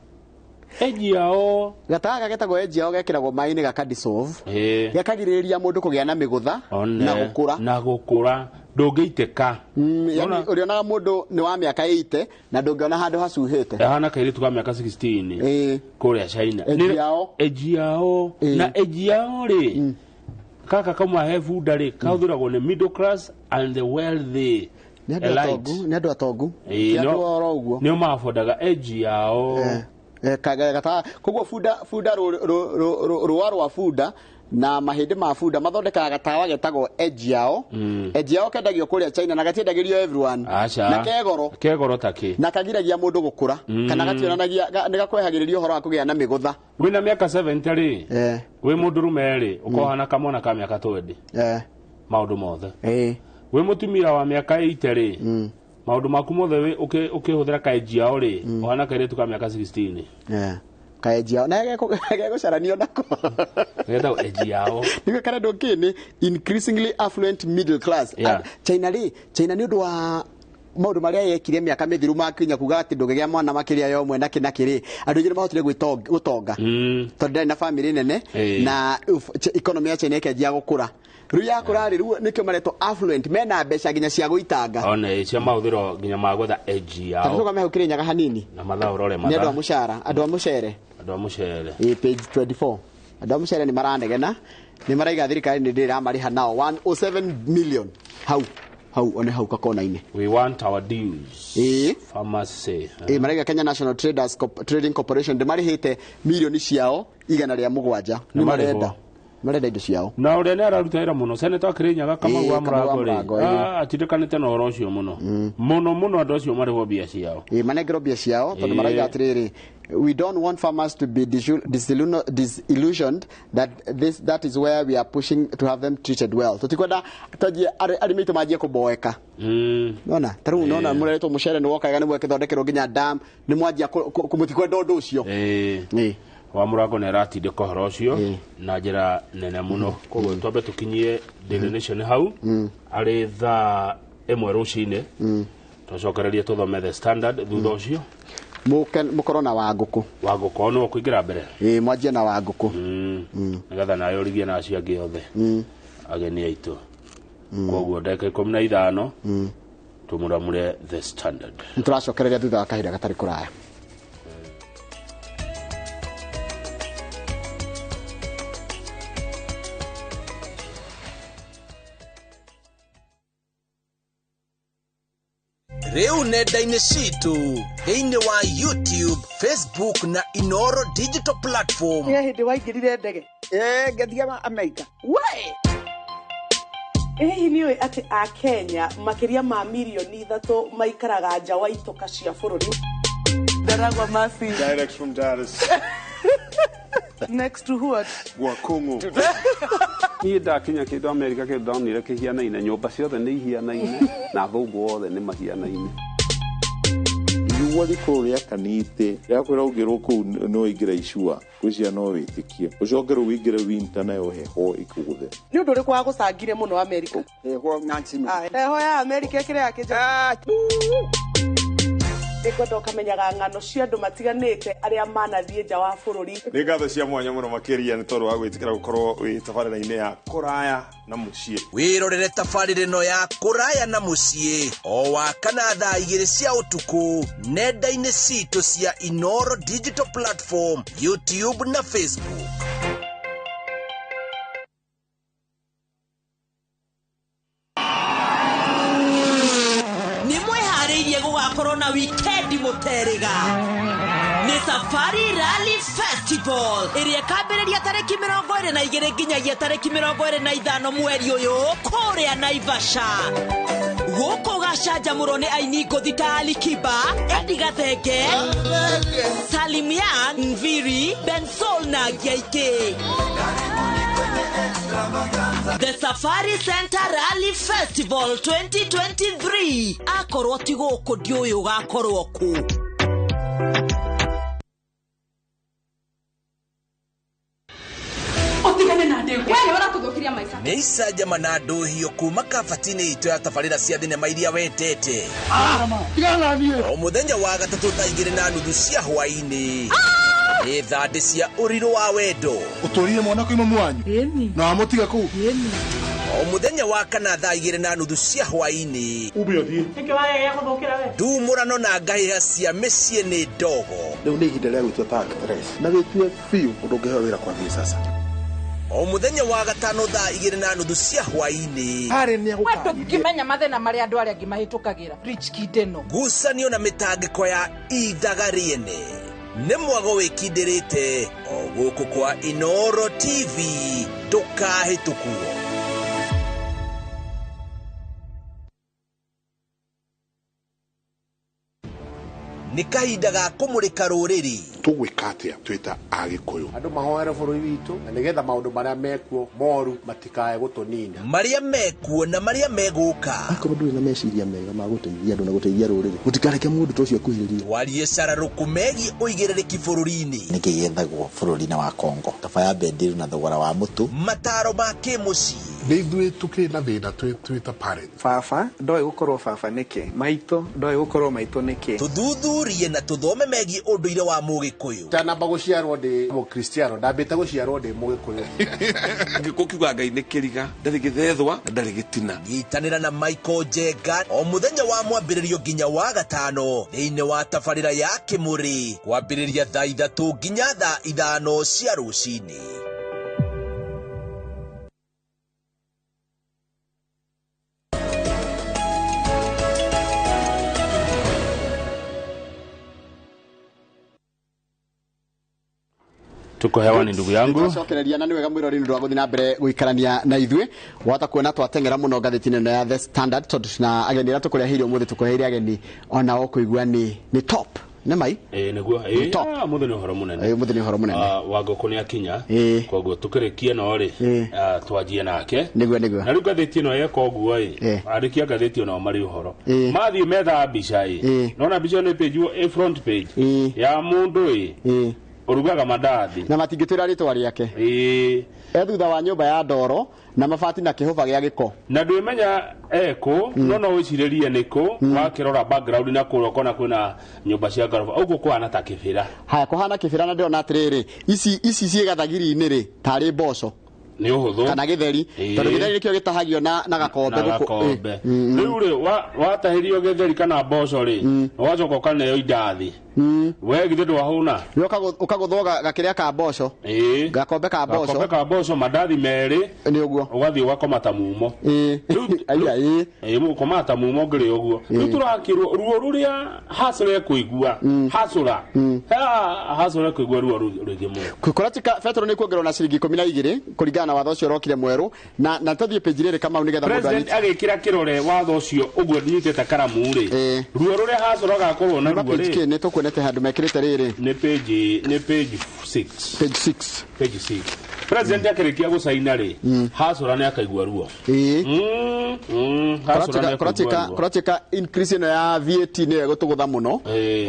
Ejiao. Gataga getagwo Ejiao gekĩragwo maĩ-inĩ gaka dissolve. Ĩĩ. Gakagirĩrĩria mũndũ kũgĩa na mĩgũtha One. na gũkũra. Na gũkũra ndũngĩitĩka. Yani ũrĩonaga mũndũ nĩ wa mĩaka 80 na ndũngĩona handũ hacuhĩte. Ahana kairĩtu ka mĩaka 16 kũrĩa China. Ejiao. Ejiao. Na Ejiao rĩ, kaka kauma he bunda rĩ, kahũthĩragwo nĩ middle class and the wealthy. Nĩ andũ atongu, nĩ andũ atongu. Ĩĩ, Ti andũ oro ũguo. Nĩo maabodaga Ejiao. Gataga koguo bunda bunda rũa rwa bunda na mahĩndĩ ma bunda mathondekaga gatawa getagwo Ejiao. Ejiao kendagio kũrĩa China na gatiendagĩrio everyone. Aca. Na kegoro. Kegoro takĩ. Na kagiragia mũndũ gũkũra. Kana gationanagia nĩ gakwehagĩrĩria ũhoro wa kũgĩa na mĩgũtha. Wĩna mĩaka 70 rĩ, wĩ mũndũrũme rĩ, ũkohana kamwana ka mĩaka 20. Maũndũ mothe. Wĩ mũtumia wa mĩaka 80 rĩ, maũndũ maku mothe ũkĩhũthĩra kaejiao rĩ, ũhana kairĩtu ka mĩaka 16. Kaejiao na gegũcaranio nako. Getagwo Ejiao. Nĩguo karendwo kĩ nĩ increasingly affluent middle class. Yeah. China rĩ, China nĩ ũndũ wa maũndũ marĩa yekire mĩaka mĩthiru makinya kuga atĩ ndũngĩgĩa mwana makĩria ya ũmwe na kĩ na kĩ rĩ, andũ aingĩ nĩ mahotire gũtonga tondũ ndarĩ na bamĩrĩ nene na economy ya China ĩkĩanjia gũkũra. Rĩu yakũra rĩ, rĩu nĩkĩo maretwo affluent, mena mbeca nginya cia gũitanga. One cia mahũthĩro nginya ma gwetha Ejiao. Ta tũrũgame hau Kĩrĩnyaga hanini. Na mathaa ũrore Nĩ andũ a mathaa. mũcara, andũ a mũcere. Andũ a mũcere. Ĩ page 24. Andũ a mũcere nĩ maranegena, nĩ maraiga thirikari nĩ ndĩramarĩha nao 107 million hau hau one hau kakona-inĩ. We want our dues. Ĩĩ. Farmers say. Ĩ maraiga Kenya National Traders Trading Corporation ndĩmarĩhĩte milioni ciao 107. Nĩ Nĩ marĩhwo. marenda. Marenda indo ciao. Na ũrĩa nĩ araruta wĩra mũno Senator Kĩrĩnyaga Kamau Ĩĩ, wa Kamau wa Mũrango rĩ, Mũrango, ĩĩ. atindĩkanĩte na ũhoro ũcio mũno. Mũno mũno andũ acio marĩhwo mbia ciao. Ĩ manengerwo mbia ciao tondũ Ĩĩ. maraiga atĩrĩrĩ, we don't want farmers to be disillusioned that this that is where we are pushing to have them treated well. Tutikwenda twanjie arĩmi aitũ manjie kũboeka. Nona ta rĩu nona mũreretwo mũcere nĩ wokaga nĩ mwekĩthondekerwo nginya dam nĩ mwanjia mũtikwenda ũndũ ũcio. Ĩĩ. Wa Mũrango nĩ aratindĩka ũhoro ũcio na njĩra nene mũno. Koguo twambe tũkinyie Daily Nation hau arĩ thaa 1 rũcinĩ. Tũcokererie tũthome The Standard thutha ũcio. Mũkorwo na Wangũkũ. Wangũkũ nĩwe ũkũingĩra mbere. Ĩĩ mwanjie na Wangũkũ. Nĩgetha nawe ũrigie na acio angĩ othe ageni aitũ. Koguo ndagĩka 15 tũmũramũre The Standard. Nĩ tũracokereria thutha wa kahinda gatarĩ kũraya. Rĩu nenda-inĩ citũ thĩinĩ wa YouTube, Facebook na Inoro digital platform. Nĩ hĩndĩ waingĩrire ndege? Ngĩthiĩ Amerika. We! Hihi nĩ ũĩ atĩ a Kenya makĩria ma mirioni 3 maikaraga nja wa itoka cia bũrũri? Ndaragwa Masi. Direct from Dallas. Next to what? Gwakungu. Niĩ ndakinya kĩndũ Amerika kĩndũ ndonire kĩhianaine, nyũmba ciothe nĩ ihianaine na athũngũ othe nĩ mahianaine. Riũa rĩkorwo rĩakanĩte rĩakwĩra ũngĩrwo kũu no ũingĩre icua ngwĩciria no wĩtĩkie ũcoke rĩu ũingĩre winter nayo heho ĩkũgũthe. Nĩ ũndũ ũrĩkũ wagũcangire mũno Amerika? Heho Nancy. Heho ya Amerika ĩkĩrĩ ya kĩnja. Nĩngwenda ũkamenyaga ng'ano cia andũ matiganĩte arĩa manathiĩ nja wa bũrũri. Nĩ ngatho cia mwanya mũno makĩria nĩ tondũ wa gwĩtĩkĩra gũkorwo wĩ tabarĩra-inĩ ya kũraya na mũciĩ. Wĩrorere tabarĩra ĩno ya kũraya na mũciĩ o wa kana thaa 2 cia ũtukũ nenda-inĩ citũ cia Inoro digital platform, YouTube na Facebook. Gũgakorwo na wikendi mũterĩga. Nĩ Safari Rally Festival ĩrĩa ĩkambĩrĩria tarĩki 22 nginyagia tarĩki 25 mweri ũyũ kũrĩa Naivasha. Gũkũ gũgacanjamũrwo nĩ aini ngũthi ta Ali Kiba, Eddie Gathenge, Salim Young, Nviri, Bensoul na angĩ aingĩ. The Safari Center Rally Festival 2023 akorwo ti gũkũ ndiũĩ ũgakorwo kũ. Utigane na ndegwa. Wewe ũratũthũkiria maica. Nĩ icanjama na ndũhio kuma kabati-inĩ itũ ya tabarĩra cia thinema iria wendete. O mũthenya wa gatatũ thaa 2:30 cia hwaĩ-inĩ. Nĩ thandĩ cia ũrirũ wa wendo. Ũtũrire mwana kwĩ mamu wanyu na wamũtiga kũu. O mũthenya wa kana thaa 2:30 cia hwaĩ-inĩ. Ume ũthiĩ. Nĩkĩ wagegea gũthũkĩra we? Ndumũrano na ngahĩha cia mĩciĩ nĩ ndogo. Rĩu nĩ ihinda rĩa gwĩtua ta actress na wĩtue biũ ũndũ ũngĩheo wĩra kwambia sasa. O mũthenya wa gatano thaa 2:30 cia hwaĩ-inĩ. Harĩ nĩ We ndũngĩmenya mathĩna marĩa andũ arĩa angĩ mahĩtũkagĩra. Rich kid ĩno. Ngucanio na mĩtangĩko ya ithaga rĩene. Nĩ mwago wĩkindĩrĩte o gũkũ kwa Inoro TV ndũkahĩtũkwo. Nĩ kahinda ga kũmũrĩka rũrĩrĩ. Tũgwĩka atĩa twĩ ta Agĩkũyũ? Andũ mahoere bũrũri witũ na nĩgetha maũndũ marĩa mekuo moru matikae gũtũnina. Marĩa mekuo na marĩa megũka. Akorwo ndũrĩ na meciria mega ma gũteithia andũ na gũteithia rũrĩrĩ, gũtikareke mũndũ ta ũcio akuhĩrĩrie. Twarie cararũkũ megiĩ ũigĩrĩrĩki bũrũri-inĩ. Nĩkĩ gĩethagwo bũrũri-inĩ wa Congo? Kaba ya bendiru na thogora wa mũtu. Mataro ma kĩmũciĩ. Nĩ ithuĩ tũkĩrĩ na thĩna twĩ ta parents. Baba ndoĩ gũkorwo baba nĩkĩ, maitũ ndoĩ gũkorwo maitũ nĩkĩ. Tũthuthurie na tũthome megiĩ ũndũire wa Mũgĩkũyũ. Ndanamba gũciarwo ndĩ Mũkristiano, ndambĩte gũciarwo ndĩ Mũgĩkũyũ. Gĩkũyũ kiugaga Ngai nĩ kĩriga, ndarĩ gĩthethwa na ndarĩ gĩtina. Nyitanĩra na Michael Njenga o mũthenya wa mwambĩrĩrio nginya wa gatano thĩinĩ wa tabarĩra ya Kĩmũrĩ kwambĩrĩria thaa 3 nginya thaa 5 cia rũcinĩ. Tuko hewani ndugu yangu. Twacokereria na nĩ wega mwĩrori nĩ ũndũ wa gũthiĩ na mbere gũikarania na ithuĩ. Wahota kuona twateng'era mũno ngathĩti-inĩ ĩno ya The Standard tondũ na ageni arĩa tũkũreheire ũmũthĩ tũkũreheire ageni onao kũigua nĩ top. Nĩ mai? Ĩĩ nĩguo. Nĩ top. Mũthĩ nĩ ũhoro mũnene. Ĩĩ mũthĩ nĩ ũhoro mũnene. Wangũkũ nĩ akinya. Koguo tũkĩrĩkie no rĩ twanjie nake. Nĩguo nĩguo. Na rĩu ngathĩti ĩno yeka ũguo ĩ andĩki a ngathĩti onao marĩ ũhoro. Mathiĩ metha mbica ĩ. Nona mbica ĩno ĩ page ĩ front page ya mũndũ ĩ. Urugaga mandathi na matingĩtwĩra rĩtwa rĩake. E thutha wa nyũmba ya ndoro na mabati na kĩhũba gĩa gĩko. Na ndwĩmenya ekũ no no wĩcirĩrie nĩkũ wakĩrora background na kũrĩa ũkona kwĩna nyũmba cia ngoroba ũguo kũhana ta kĩbĩra. Haya kũhana kĩbĩra na ndĩrona atĩrĩrĩ ici ciĩ gathagiri-inĩ rĩ tarĩ mboco nĩ ũhũthũ kana gĩtheri tondũ gĩtheri nĩkĩo gĩtahagio na gakombe gũkũ. Rĩu rĩ watahĩrio gĩtheri kana mboco rĩ ũgacoka ũkaneo indathi we githĩ ndwahũna ũkagũthwo gakĩrĩa ka mboco gakombe ka mboco gakombe ka mboco mandathi merĩ nĩ ũguo ũgathiĩ ũgakoma ta mumo. Ĩĩ mũkoma ta mumo ngĩrĩ ũguo. Rĩu tũrakĩrwo ruo rũrĩa hacũra ekũigua hacũra hacũra ekũigua ruo rũingĩ mũno. Kũratika betũrũ nĩ kuongererwo na ciringi 12 kũringana na watho ũcio ũrokire mwerũ na tũthiĩ page rĩrĩ Kamau nĩgetha mũndũ President agĩkĩra kĩrore watho ũcio ũguo nyitĩte karamu rĩ ruo rũrĩa hacũra gakorwo na ruo rĩ nĩ tũkuonete handũ mekĩrĩte rĩrĩ nĩ page 6 page 6 page 6 President akĩrĩkia gũcaina rĩ hacũra nĩ akaigua ruo. Kũratuĩka increase ĩno ya VAT nĩyo ĩgũtũgũtha mũno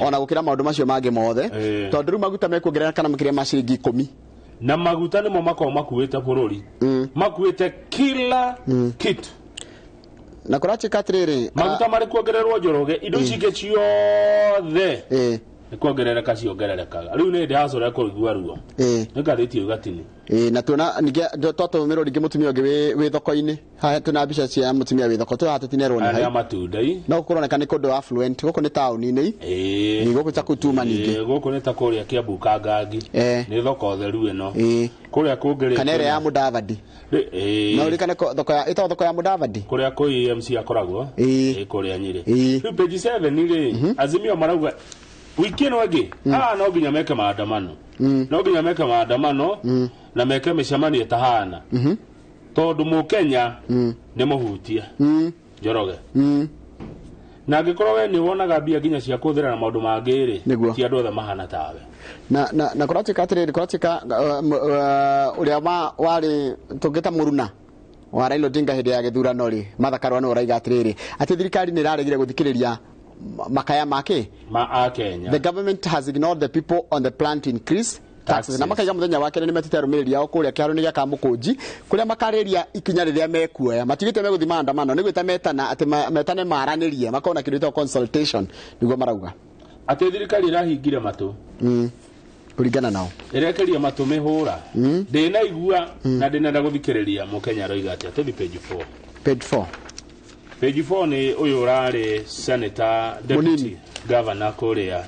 ona gũkĩra maũndũ macio mangĩ mothe tondũ rĩu maguta mekuongerereka na makĩria ma ciringi 10 na maguta nĩmo makoragwo makuĩte bũrũri makuĩte kila kitu na kũratuĩka atĩrĩrĩ maguta marĩ kuongererwo Njoroge indo ici ingĩ ciothe nĩ kuongerereka ciongererekaga rĩu nĩ hĩndĩ hacũra kũigua ruo nĩ ngathĩti ĩyo gatini. Na tuona ningĩ twatũmĩrwo rĩngĩ mũtumia ũngĩ wĩ thoko-inĩ haha twĩna mbica cia mũtumia wĩ thoko tũhaha tũtinerwo nĩ hau matunda no kũroneka nĩ kũndũ affluent gũkũ nĩ taũni-inĩ gũkũ ta kũtuma ningĩ gũkũ nĩ ta kũrĩa Kiambu Kangangi nĩ thoko theru ĩno kũrĩa kũngĩ rĩ kana ĩrĩa ya Mũdavadi no ririkane thoko ya ĩtagwo thoko ya Mũdavadi kũrĩa kũ EMC akoragwo kũrĩa Nyĩrĩ. Rĩu page 7 rĩ Azimio marauga wiki ĩno ĩngĩ no nginya meke maandamano no nginya meke maandamano na meke mĩcemanio ĩtahana tondũ mũkenya nĩ mũhutie Njoroge Na angĩkorwo we nĩ wonaga mbia nginya cia kũhũthĩra na maũndũ mangĩ rĩ, Nĩguo. ti andũ othe mahana tawe. Na kũratuĩka atĩrĩrĩ, kũratuĩka ũrĩa warĩ tũngĩta mũruna wa Raila Odinga hĩndĩ ya gĩthurano rĩ, Martha Karua nĩwe ũraiga atĩrĩrĩ, atĩ thirikari nĩ ĩraregire gũthikĩrĩria makaya make. Ma a Kenya. The government has ignored the people on the plan to increase taxes. Na makaiga mũthenya wa kerĩ nĩ metĩte arũmĩrĩri ao kũrĩa kĩharo-inĩ gĩa Kamũkũnji kũrĩa makarĩria ikinya rĩrĩa mekuoya. Matigĩte megũthiĩ maandamano, nĩ gwĩta metana atĩ metane maranĩrie, makorwo na kĩndũ gĩtagwo consultation, nĩguo marauga. Atĩ thirikari ĩrahingire matũ. Kũringana nao. Ĩrekeria matũ mĩhũra. Ndĩnaigua na ndĩnenda gũthikĩrĩria Mũkenya aroiga atĩa. Tũthiĩ page 4. Page 4. Page 4 nĩ ũyũ ũrarĩ senator deputy governor kũrĩa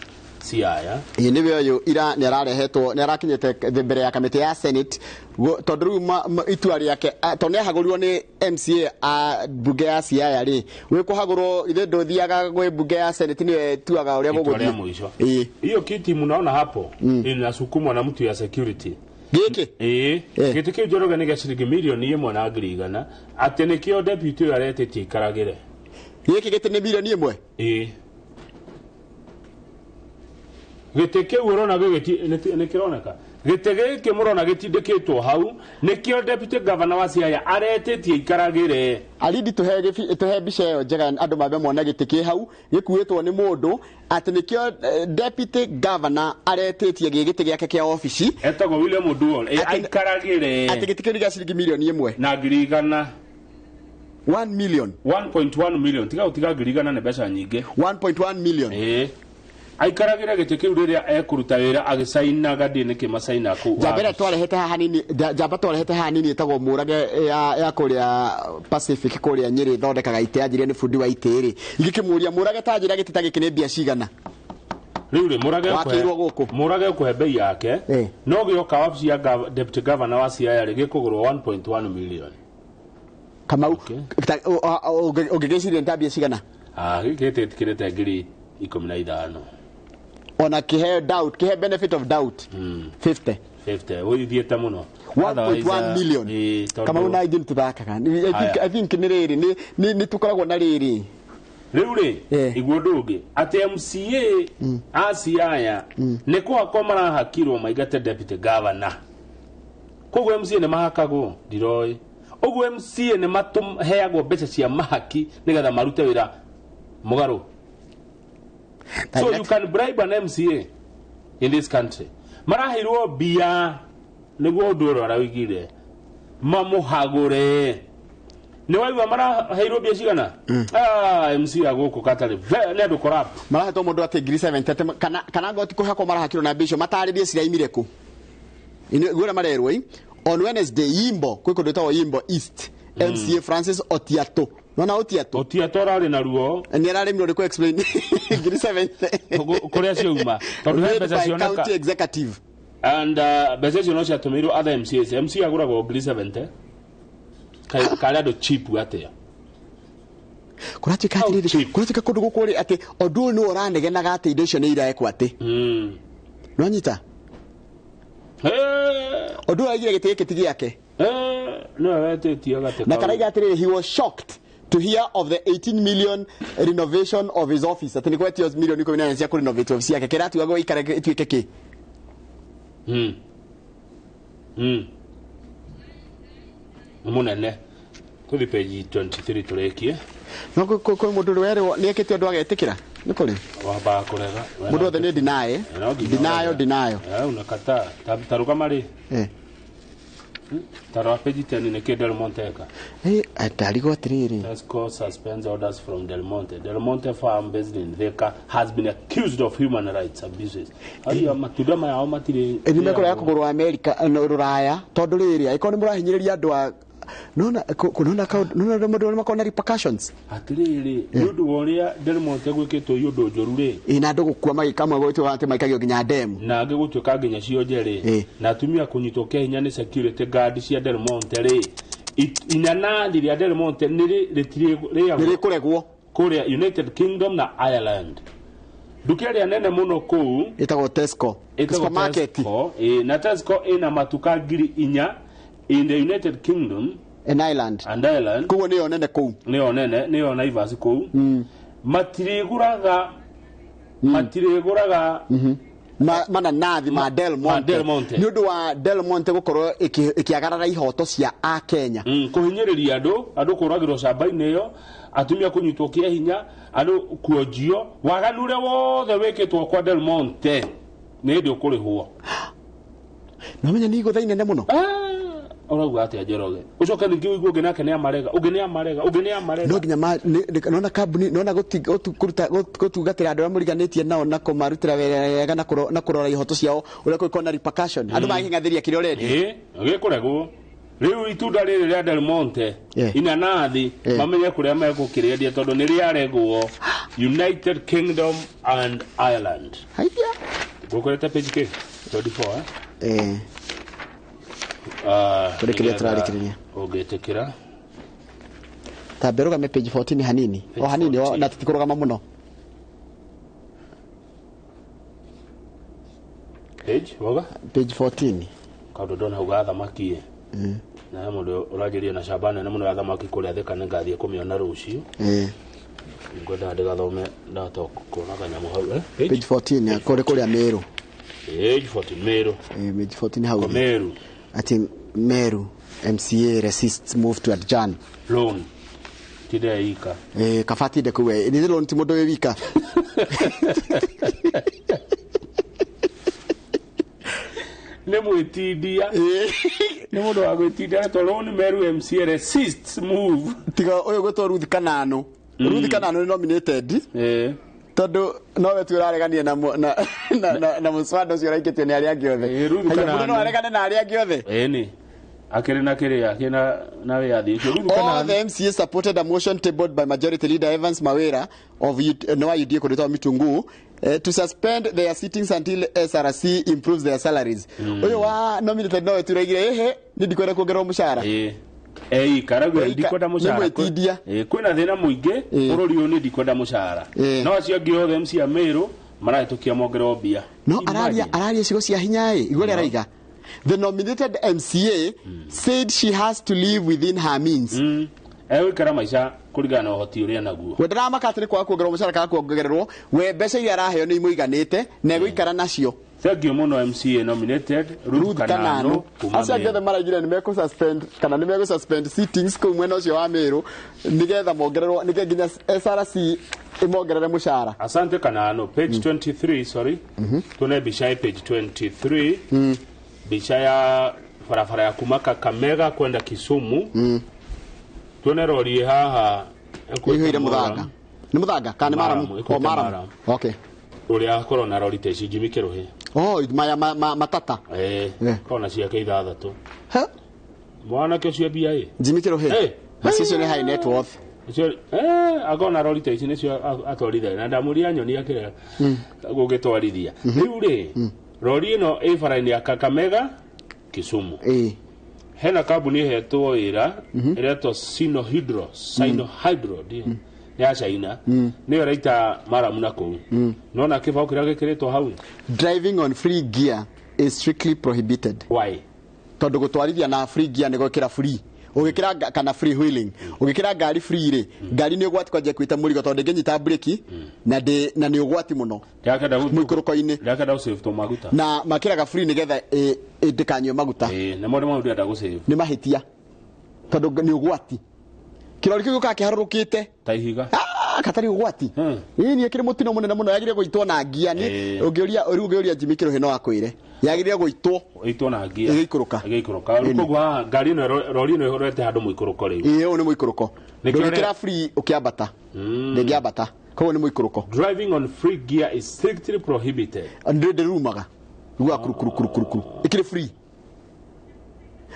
Siaya. Ĩĩ nĩwe ũyũ ira nĩ ararehetwo, nĩ arakinyĩte mbere ya kamĩtĩ ya Senate tondũ rĩu itua rĩake, tondũ nĩ ahagũrirwo nĩ MCA a mbunge ya Siaya rĩ, gwĩ kũhagũrwo ithe ndũthiaga gwĩ mbunge ya Senate nĩyo ĩtuaga ũrĩa Itua rĩa gũgũthiĩ. mũico. Ĩĩ. Hiyo kiti mnaona hapo inasukumwa na mtu ya security. Gĩkĩ? Ĩĩ. Gĩtĩ kĩu Njoroge nĩ gĩa ciringi mirioni 1,100,000 atĩ nĩkĩo deputy ũyũ aretĩtie aikaragĩre. Gĩkĩ gĩtĩ nĩ mirioni 1? Ĩĩ. Gĩtĩ kĩu ũrona nĩ kĩroneka. Gĩtĩ gĩkĩ mũrona gĩtindĩkĩtwo hau nĩkĩo deputy governor wa Siaya aretĩtie aikaragĩre. Alidi tũhe mbica ĩyo njega andũ mambe mone gĩtĩ kĩ hau gĩkuĩtwo nĩ mũndũ atĩ nĩkĩo deputy governor aretĩtie gĩ gĩtĩ gĩake kĩa obici. Etagwo William Oduor. Aikaragĩre. Atĩ gĩtĩ kĩu nĩ gĩa ciringi mirioni 1. Na 100,000. 1 million. 1.1 million. Tiga gũtiga 100,000 nĩ mbeca nyingĩ. 1.1 million. Ĩĩ. Aikaragĩra gĩtĩ kĩu rĩrĩa ekũruta wĩra agĩcainaga ndĩ nĩkĩ macaina kũu. Njamba ĩrĩa twarehete haha nini, njamba twarehete haha nini ĩtagwo Mũrage ya kũrĩa Pacific kũrĩa Nyĩrĩ ĩthondekaga itĩ, yanjirie nĩ bundi wa itĩ rĩ. Ingĩkĩmũria Mũrage ta njĩra gĩtĩ ta gĩkĩ nĩ mbia cigana? Rĩu rĩ, Mũrage Wakĩirwo gũkũ. Mũrage ũkũhe bei yake. No gĩoka wabici ya deputy governor wa Siaya rĩ, gĩkũgũrwo 1.1 million. Kamau, ũngĩgĩciria nĩ ta mbia cigana? Gĩkĩ gĩtĩkĩrĩte 15,000. Ona kihe doubt, kihe benefit of doubt. 50. 50. Ũithiĩte mũno. 1.1 million. Kama una idea tũthakaga. I think nĩ rĩrĩ, nĩ tũkoragwo na rĩrĩ. Rĩu rĩ, iguo ũndũ ũngĩ, atĩ MCA a Siaya nĩ kũhakwo marahakirwo maingate deputy governor. Koguo MCA nĩ mahakagwo, ndiroĩ. Ũguo MCA nĩ matũheagwo mbeca cia mahaki nĩgetha marute wĩra mũgarũ. So you can bribe an MCA in this country. Maraheirwo mbia nĩguo ũndũ ũrĩa araugire mamũhagũre. Nĩ waigua maraheirwo mbia cigana? MCA gũkũ gatarĩ nĩ andũ corrupt. Marahetwo mũndũ atĩ 70,000 atĩ kana ngoti kũhakwo marahakirwo na mbia icio matarĩrie ciraimire kũ. Guo ũrĩa marerwo ĩ. On Wednesday Yimbo, kwĩ kũndũ gwĩtagwo Yimbo East, MCA Francis Otiato. Nona Otiato. Otiato ararĩ na ruo. Nĩ araremirwo nĩ kũ explain 70,000. Kũrĩa ciauma. Tondũ he mbeca cioneka. County executive. And mbeca icio no ciatũmĩirwo other MCAs. MCA agũragwo 70,000. Karĩ andũ cheap atĩa? Kũratuĩka atĩrĩrĩ, kũratuĩka kũndũ gũkũ rĩ atĩ ũndũ ũyũ nĩwe ũranegenaga atĩ indo icio nĩ irekwo atĩ. Nĩwanyita? Ũndũ ũyũ aigire gĩtĩ gĩkĩ ti gĩake. Nĩwe wetĩtie gatĩ Na kau. karaiga atĩrĩrĩ, he was shocked to hear of the 18 million renovation of his office. Atĩ nĩ gwetio milioni 18 cia kũrenovate office yake. Kĩratuaga gũikara ĩtuĩke kĩ? Mũnene. Tũthiĩ page 23 tũrĩkie. No kwĩ mũndũ werwo nĩ ekĩte ũndũ agetĩkĩra? Nĩ kũrĩ? Wambaga kũrega. Mũndũ wothe nĩ deny. Denial, denial. Unakataa. Ta rũgama rĩ. Tarora page 10 nĩ kĩ Del Monte eka. Ndarigwo atĩrĩrĩ. Tesco suspends orders from Del Monte. Del Monte farm based in Thika has been accused of human rights abuses. Aria matunda maya o matirĩ. Nĩ mekũrega kũgũrwo Amerika, Rũraya, tondũ rĩrĩ, angĩkorwo nĩ mũrahinyĩrĩria andũ a nona nona nona mũndũ nĩ makoragwo na repercussions. Atĩrĩrĩ, nĩ ũndũ wa ũrĩa Del Monte gwĩkĩtwo ũndũ njũru rĩ. Ĩ, na andũ gũkua magĩkamwe gwĩtwo atĩ maikagio nginya ndemu. Na angĩ gũtuĩka nginya cionje rĩ. Na atumia kũnyitwo kĩa hinya nĩ security guard cia Del Monte rĩ. Inanathi rĩa Del Monte nĩ rĩkũregwo kũrĩa United Kingdom na Ireland. Nduka ĩrĩa nene mũno kũu ĩtagwo Tesco. Ĩtagwo Supermarket. Tesco, na Tesco ĩna matuka 4,000 in the United Kingdom and Ireland. And Ireland. Koguo nĩyo nene kũu. Nĩyo nene, nĩyo Naivas kũu. Matiriguraga matiriguraga mananathi ma Del Monte nĩ ũndũ wa Del Monte gũkorwo ĩkĩagarara ihoto cia Akenya kũhinyĩrĩria andũ andũ kũragĩrwo camba-inĩ ĩyo atumia kũnyitwo kĩa hinya andũ kuonjio waganu ũrĩa wothe wĩkĩtwo kwa Del Monte nĩ hĩndĩ ũkũrĩhwo. Namenya nĩ igũtha inene mũno. Ũrauga atĩa Njoroge? Ũcoke ningĩ ũigue ũngĩ nake nĩ amarega ũngĩ nĩ amarega ũngĩ nĩ amarega. No nginya nona kambuni nona kũruta gũtungatĩra andũ arĩa mũriganĩtie nao na kũmarutĩra wega na kũrora ihoto ciao ũrĩa kũngĩkorwo na repercussion andũ magĩng'athĩria kĩrĩa ũrendia. Gĩkũregwo rĩu itunda rĩrĩ rĩa Del Monte inanathi mamenye kũrĩa megũkĩrĩendia tondũ nĩ rĩaregwo United Kingdom and Ireland. Haiya. Ngũkorete page kĩ 24 eh? Kũrĩkĩrĩria tũrarĩkĩrĩria ũngĩtĩkĩra ta mbere rũgame page 14 hanini o hanini na tũtikũrũgama mũno. Page woga page 14 kaũndũ ndona hau ga thamaki na mũndũ ũranjĩria na camba nene mũno ya thamaki kũrĩa Thika nĩ ngathiĩ kũmĩona rũciũ. Ngwendaga ndĩgathome ndahota kuona kanyamũ hau. Page 14 kũrĩa Meru. Page 14 Meru. Page 14 hau Meru. Ati Meru MCA resists move to adjourn. Loan. Tinde ika. Kabati ndä kuu nä loan ti må ndå wä wika. Nä mwä nä må ndå wa gwä tindia retwo loan Meru MCA resists move. Tiga å yå gwä two Ruth Kananu. Ruth Kananu nä nominated. Tondå nowe tu ũraregania na na mũswada ũcio ũraikĩtio nĩ arĩa angĩ othe. Mũndũ no aregane na arĩa angĩ othe. Ĩni. Akĩrĩ na kĩrĩa akĩrĩ na wĩyathi ũcio. Ruth Kananu. All the MCA supported a motion tabled by Majority Leader Evans Mawera of Noa UDA kũrĩtwa Mitunguu to suspend their sittings until SRC improves their salaries. Ũyũ wa nominated nowe tu ũraigire ehe nĩ ndikwenda kuongererwo mũcara. Karagwe ndikwenda mũcara. Kwĩna thĩna mũingĩ bũrũri ũyũ nĩ ndikwenda mũcara. No acio angĩ othe MCA Meru marahĩtũkia mongererwo mbia. No araria cigo cia hinya ĩ igũrũ araiga. The nominated MCA said she has to live within her means. Egũikara maica kũringana na ũhoti ũrĩa naguo. We ndaramaka atĩ nĩ kwaga kuongererwo mũcara kana kuongererwo we mbeca iria araheo nĩ imũiganĩte na egũikara nacio. Thank you mũno MCA nominated Ruth Kananu. Acio angĩ othe maraigire nĩ mekũ suspend kana nĩ mekũ suspend sittings kũu mwena ũcio wa Meru nĩgetha mongererwo nĩgetha nginya SRC ĩmongerere mũcara. Asante Kananu. Page 23 sorry. Tune mbica page 23. Mbica ya barabara ya kuma Kakamega kwenda Kisumu. Tuone rori haha ĩihũire mũthanga. Nĩ mũthanga kana nĩ maramu? O maramu. Okay. Ũrĩa akorwo na rori ta ici Jimmy Kĩrũhĩ. Oh, maya matata. Kona ciake ithathatũ. Mwanake ũcio mbia ĩ. Jimmy Kĩrũhĩ. Basi icio nĩ high net worth. Akorwo na rori ta ici nĩcio atwarithagia na ndamũria nyoni akĩrega gũgĩtwarithia. Rĩu rĩ rori ĩno ĩ bara-inĩ ya Kakamega Kisumu. Hena kambuni ĩhetwo wĩra ĩretwo Sinohydro Sinohydro nĩ ya China nĩyo ĩraita maramu na kũu. Nona kĩbaũ kĩrĩa gĩkĩrĩtwo hau. Driving on free gear is strictly prohibited. Why? Tondũ gũtwarithia na free gear nĩ gwĩkĩra free. Ũgĩkĩra kana free wheeling. Ũgĩkĩra ngari free rĩ, ngari nĩ ũgwati kwanja kwĩta mũrigo tondũ ndĩngĩnyita breki na nĩ ũgwati mũno. Mũikũrũko-inĩ. Ndakenda gũsave tũmaguta. Na makĩraga free nĩgetha ndĩkanyue maguta. Na mo nĩ ndĩrenda gũsave. Nĩ mahĩtia. Tondũ nĩ ũgwati. Kĩrori kĩu gĩũkaga kĩharũrũkĩte. Ta ihiga. Katarĩ ũgwati. Ĩĩ nĩ kĩrĩ mũtino mũnene mũno yagĩrĩire gũitwo na ngia nĩ ũngĩũria rĩu ũngĩũria Jimmy Kĩrũhĩ no akwĩre. Yagĩrĩire gũitwo. Ĩitwo na ngia. Ĩgĩikũrũka. Ĩgĩikũrũka. Rĩu koguo haha ngari ĩno rori ĩno ĩrorete handũ mũikũrũko rĩu. Ĩĩ ũyũ nĩ mũikũrũko. Ndũngĩkĩra free ũkĩambata. Ndĩngĩambata. Koguo nĩ mũikũrũko. Driving on free gear is strictly prohibited. Ndĩrumaga. Ruga kuru kuru kuru kuru kuru. Ĩkĩrĩ free.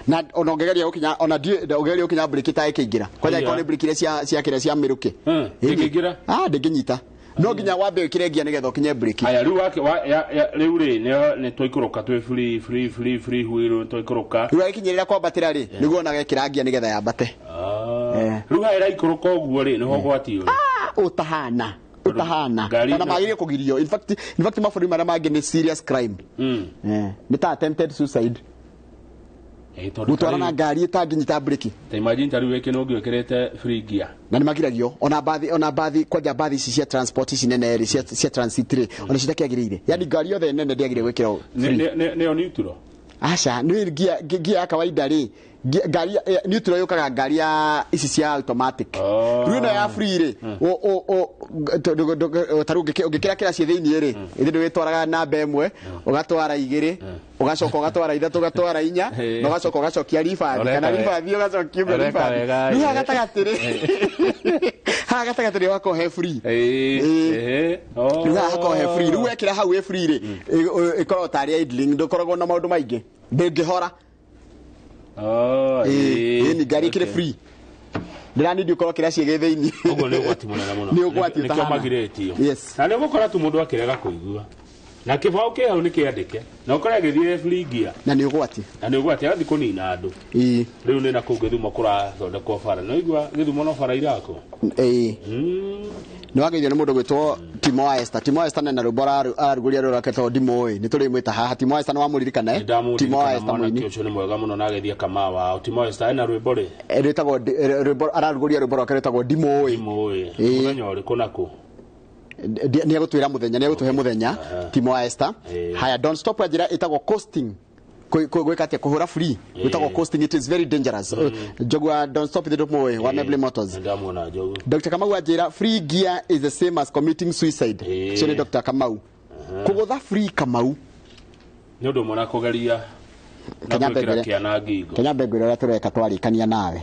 Na ona ũngĩgeria gũkinya ona ũngĩgeria gũkinya breki ta ĩkĩingĩra. Kwanja ĩkorwo nĩ breki iria cia kĩrĩa cia mĩrũkĩ. Ĩkĩingĩra? Ndĩngĩnyita. No nginya wambe wĩkĩre ngia nĩgetha ũkinye breki. Aya rĩu rĩu rĩ nĩ twaikũrũka twĩ free free free free wheel twaikũrũka. Rĩu agĩkinyĩrĩra kwambatĩra rĩ nĩguo ona gekĩra ngia nĩgetha yambate. Rĩu haha ĩraikũrũka ũguo rĩ nĩho ũgwati ũrĩ. Ũtahana. Ũtahana. Ona magĩrĩire kũgirio. In fact mabũrũri marĩa mangĩ nĩ serious crime. Nĩ ta attempted suicide. Tondũ Gũtwarana ta rĩu- ngari ĩtangĩnyita breki. Ta imagine ta rĩu wĩkĩ no ũngĩkĩrĩte free gear. Na nĩ magiragio ona bathi kwanja bathi ici cia transport ici nene rĩ, cia transit rĩ, ona citakĩagĩrĩire, yani ngari yothe nene ndĩagĩrĩire gwĩkĩrwo free. Nĩyo neutral. Aca, nĩ ngia ya kawaida rĩ, ngari neutral yũkaga ngari ya ici cia automatic. Rĩu ĩno ya free rĩ, ta rĩu ũngĩkĩra kĩraci thĩiniĩ rĩ, ithĩ ndũgĩtwaraga namba ĩmwe, ũgatwara igĩrĩ, ũgacoka ũgatwara ithatũ, ũgatwara inya, na ũgacoka ũgacokia ribathi, Ũreka kana wega. ribathi ũgacokia ũguo Ũreka ribathi. wega, Rĩu haha gatagatĩ rĩ, haha gatagatĩ rĩ wakorwo he free. Rĩu haha hakorwo he free, rĩu wekĩra hau ĩ free rĩ, ĩkoragwo tarĩ idling, ndũkoragwo na maũndũ maingĩ, ndĩngĩhora. Ĩĩ, ni ngari ĩkĩrĩ free, ndĩranindi ũkorwo kĩraci gĩ thĩiniĩ. Ũguo nĩ ũgwati mũnene mũno. Nĩ ũgwati Nĩkĩo ũtahana. magirĩtio. Yes. Na nĩ ũgũkora tu mũndũ akĩrega kũigua na kĩbaũ kĩ hau nĩ kĩandĩke, na ũkore agĩthiĩ free gear. Na nĩ ũgwati. Na nĩ ũgwati, agathiĩ kũnina andũ. Rĩu nĩ na kũu Gĩthumo kũrathondekwo bara, nĩ waigua Gĩthumo no bara irakwo. Ĩĩ, nĩ wageithio nĩ mũndũ gwĩtwo Timo wa Esther. Timo wa Esther nena rwĩmbo ararugũria rũrũ rwake ndimũĩ, nĩ tũrĩmwĩta haha. Timo wa Esther nĩ wamũririkana, eh? Timo wa Ndamũririkana, Esther mwanake mũini. ũcio nĩ mwega mũno na agethia kamaa wao. Timo Esther ena rwĩmbo rĩ? Rwĩtagwo rwĩmbo, ararugũria rwĩmbo rwake rwĩtagwo ndimũĩ. Ndimũĩ. Ĩĩ. Mũthenya ũrĩkũ nakũ? Nĩ egũtwĩra mũthenya, nĩ egũtũhe mũthenya Timo wa Esther. Haya, don't stop njĩra ĩtagwo coasting. Gwĩka atĩa? Kũhũra free gwĩtagwo coasting, it is very dangerous. Njogua don't stop the ndũmũĩ wa Mebley Motors. Ndamuona Njogu. Dr. Kamau anjĩra free gear is the same as committing suicide. Ũcio nĩ Dr. Kamau kũgũtha free Kamau. Nĩ ũndũ ũmwe na kũgeria na Kenya gwĩkĩra mbengere. kĩana ngingo. Kenya mbengere ũrĩa tũreka twarĩkania nawe,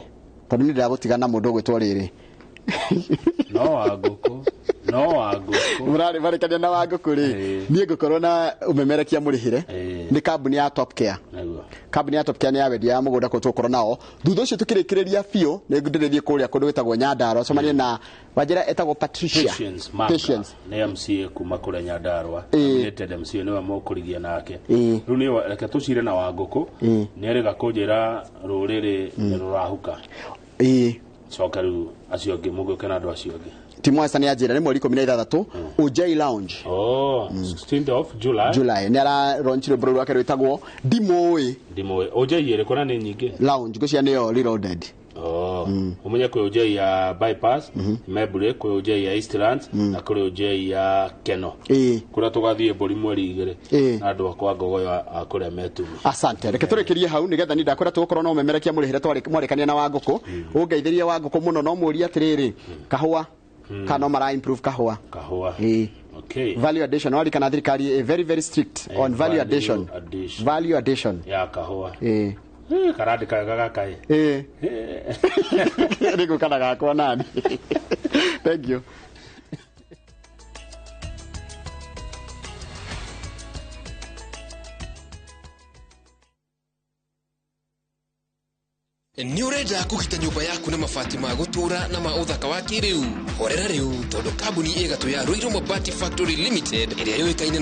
tondũ nĩ ndĩragũtiga na mũndũ ũgwĩtwo rĩrĩ. No wa ngũkũ, no wa ngũkũ. Mũrarĩ marĩkania na Wangũkũ rĩ, niĩ ngũkorwo na ũmemerekia mũrĩhĩre nĩ kambuni ya Top Care. Nĩguo. Kambuni ya Top Care nĩ ya wendia ya mũgũnda kũu tũgũkorwo nao thutha ũcio tũkĩrĩkĩrĩria biũ. Nĩ ndĩrĩthiĩ kũrĩa kũndũ gwĩtagwo Nyandarua cemanie na wanjĩra etagwo Patricia. Patience Manga Patience. nĩ MCA kuma kũrĩa Nyandarua, nominated MCA, nĩwe mũkũrigia nake. Rĩu nĩ reke tũcire na Wangũkũ, nĩ erĩga kũnjĩra rũrĩrĩ nĩ rũrahuka. Coka rĩu acio angĩ mũgĩũke na andũ acio angĩ. Timo Esther nĩ anjĩra nĩ mweri 16 Ujai Lounge. Oh, 16th of July. July nĩ ara launch rwĩmbo rũu rwake rwĩtagwo ndimũĩ. Ndimũĩ Ujai ĩrĩkũ, na nĩ nyingĩ? Lounge ngũcia nĩyo reloaded. Oh, ũmenye kwĩ Ujai ya bypass Membure, kwĩ Ujai ya Eastlands, na kwĩ Ujai ya Keno, kũrĩa tũgathiĩ mbũri mweri 2 na andũ akwa Ngogoyo a kũrĩa Metumi. Asante, reke tũrĩkĩrie hau nĩgetha ni ndakwĩra tũgũkorwo no ũmemerekia mũrĩhĩre mwarĩkania na Wangũkũ. Ũngeithĩrie Wangũkũ mũno, no mũrie atĩrĩrĩ, kahũa kana no mara improve kahũa. Kahũa. Ĩĩ. Okay. Value addition, warikana thirikari very very strict on value addition. Addition. Value addition ya kahũa. Ĩĩ. Karandĩka wega gakaĩ. Ĩĩ, nĩngũkana gakwa nani. Thank you. Nĩ ũrenda kũgita nyũmba yaku na mabati ma gũtũũra na ma ũthaka wa kĩrĩu? Horera rĩu, tondũ kambuni ĩgatũ ya Ruiru Mabati Factory Limited ĩrĩa yũĩkaine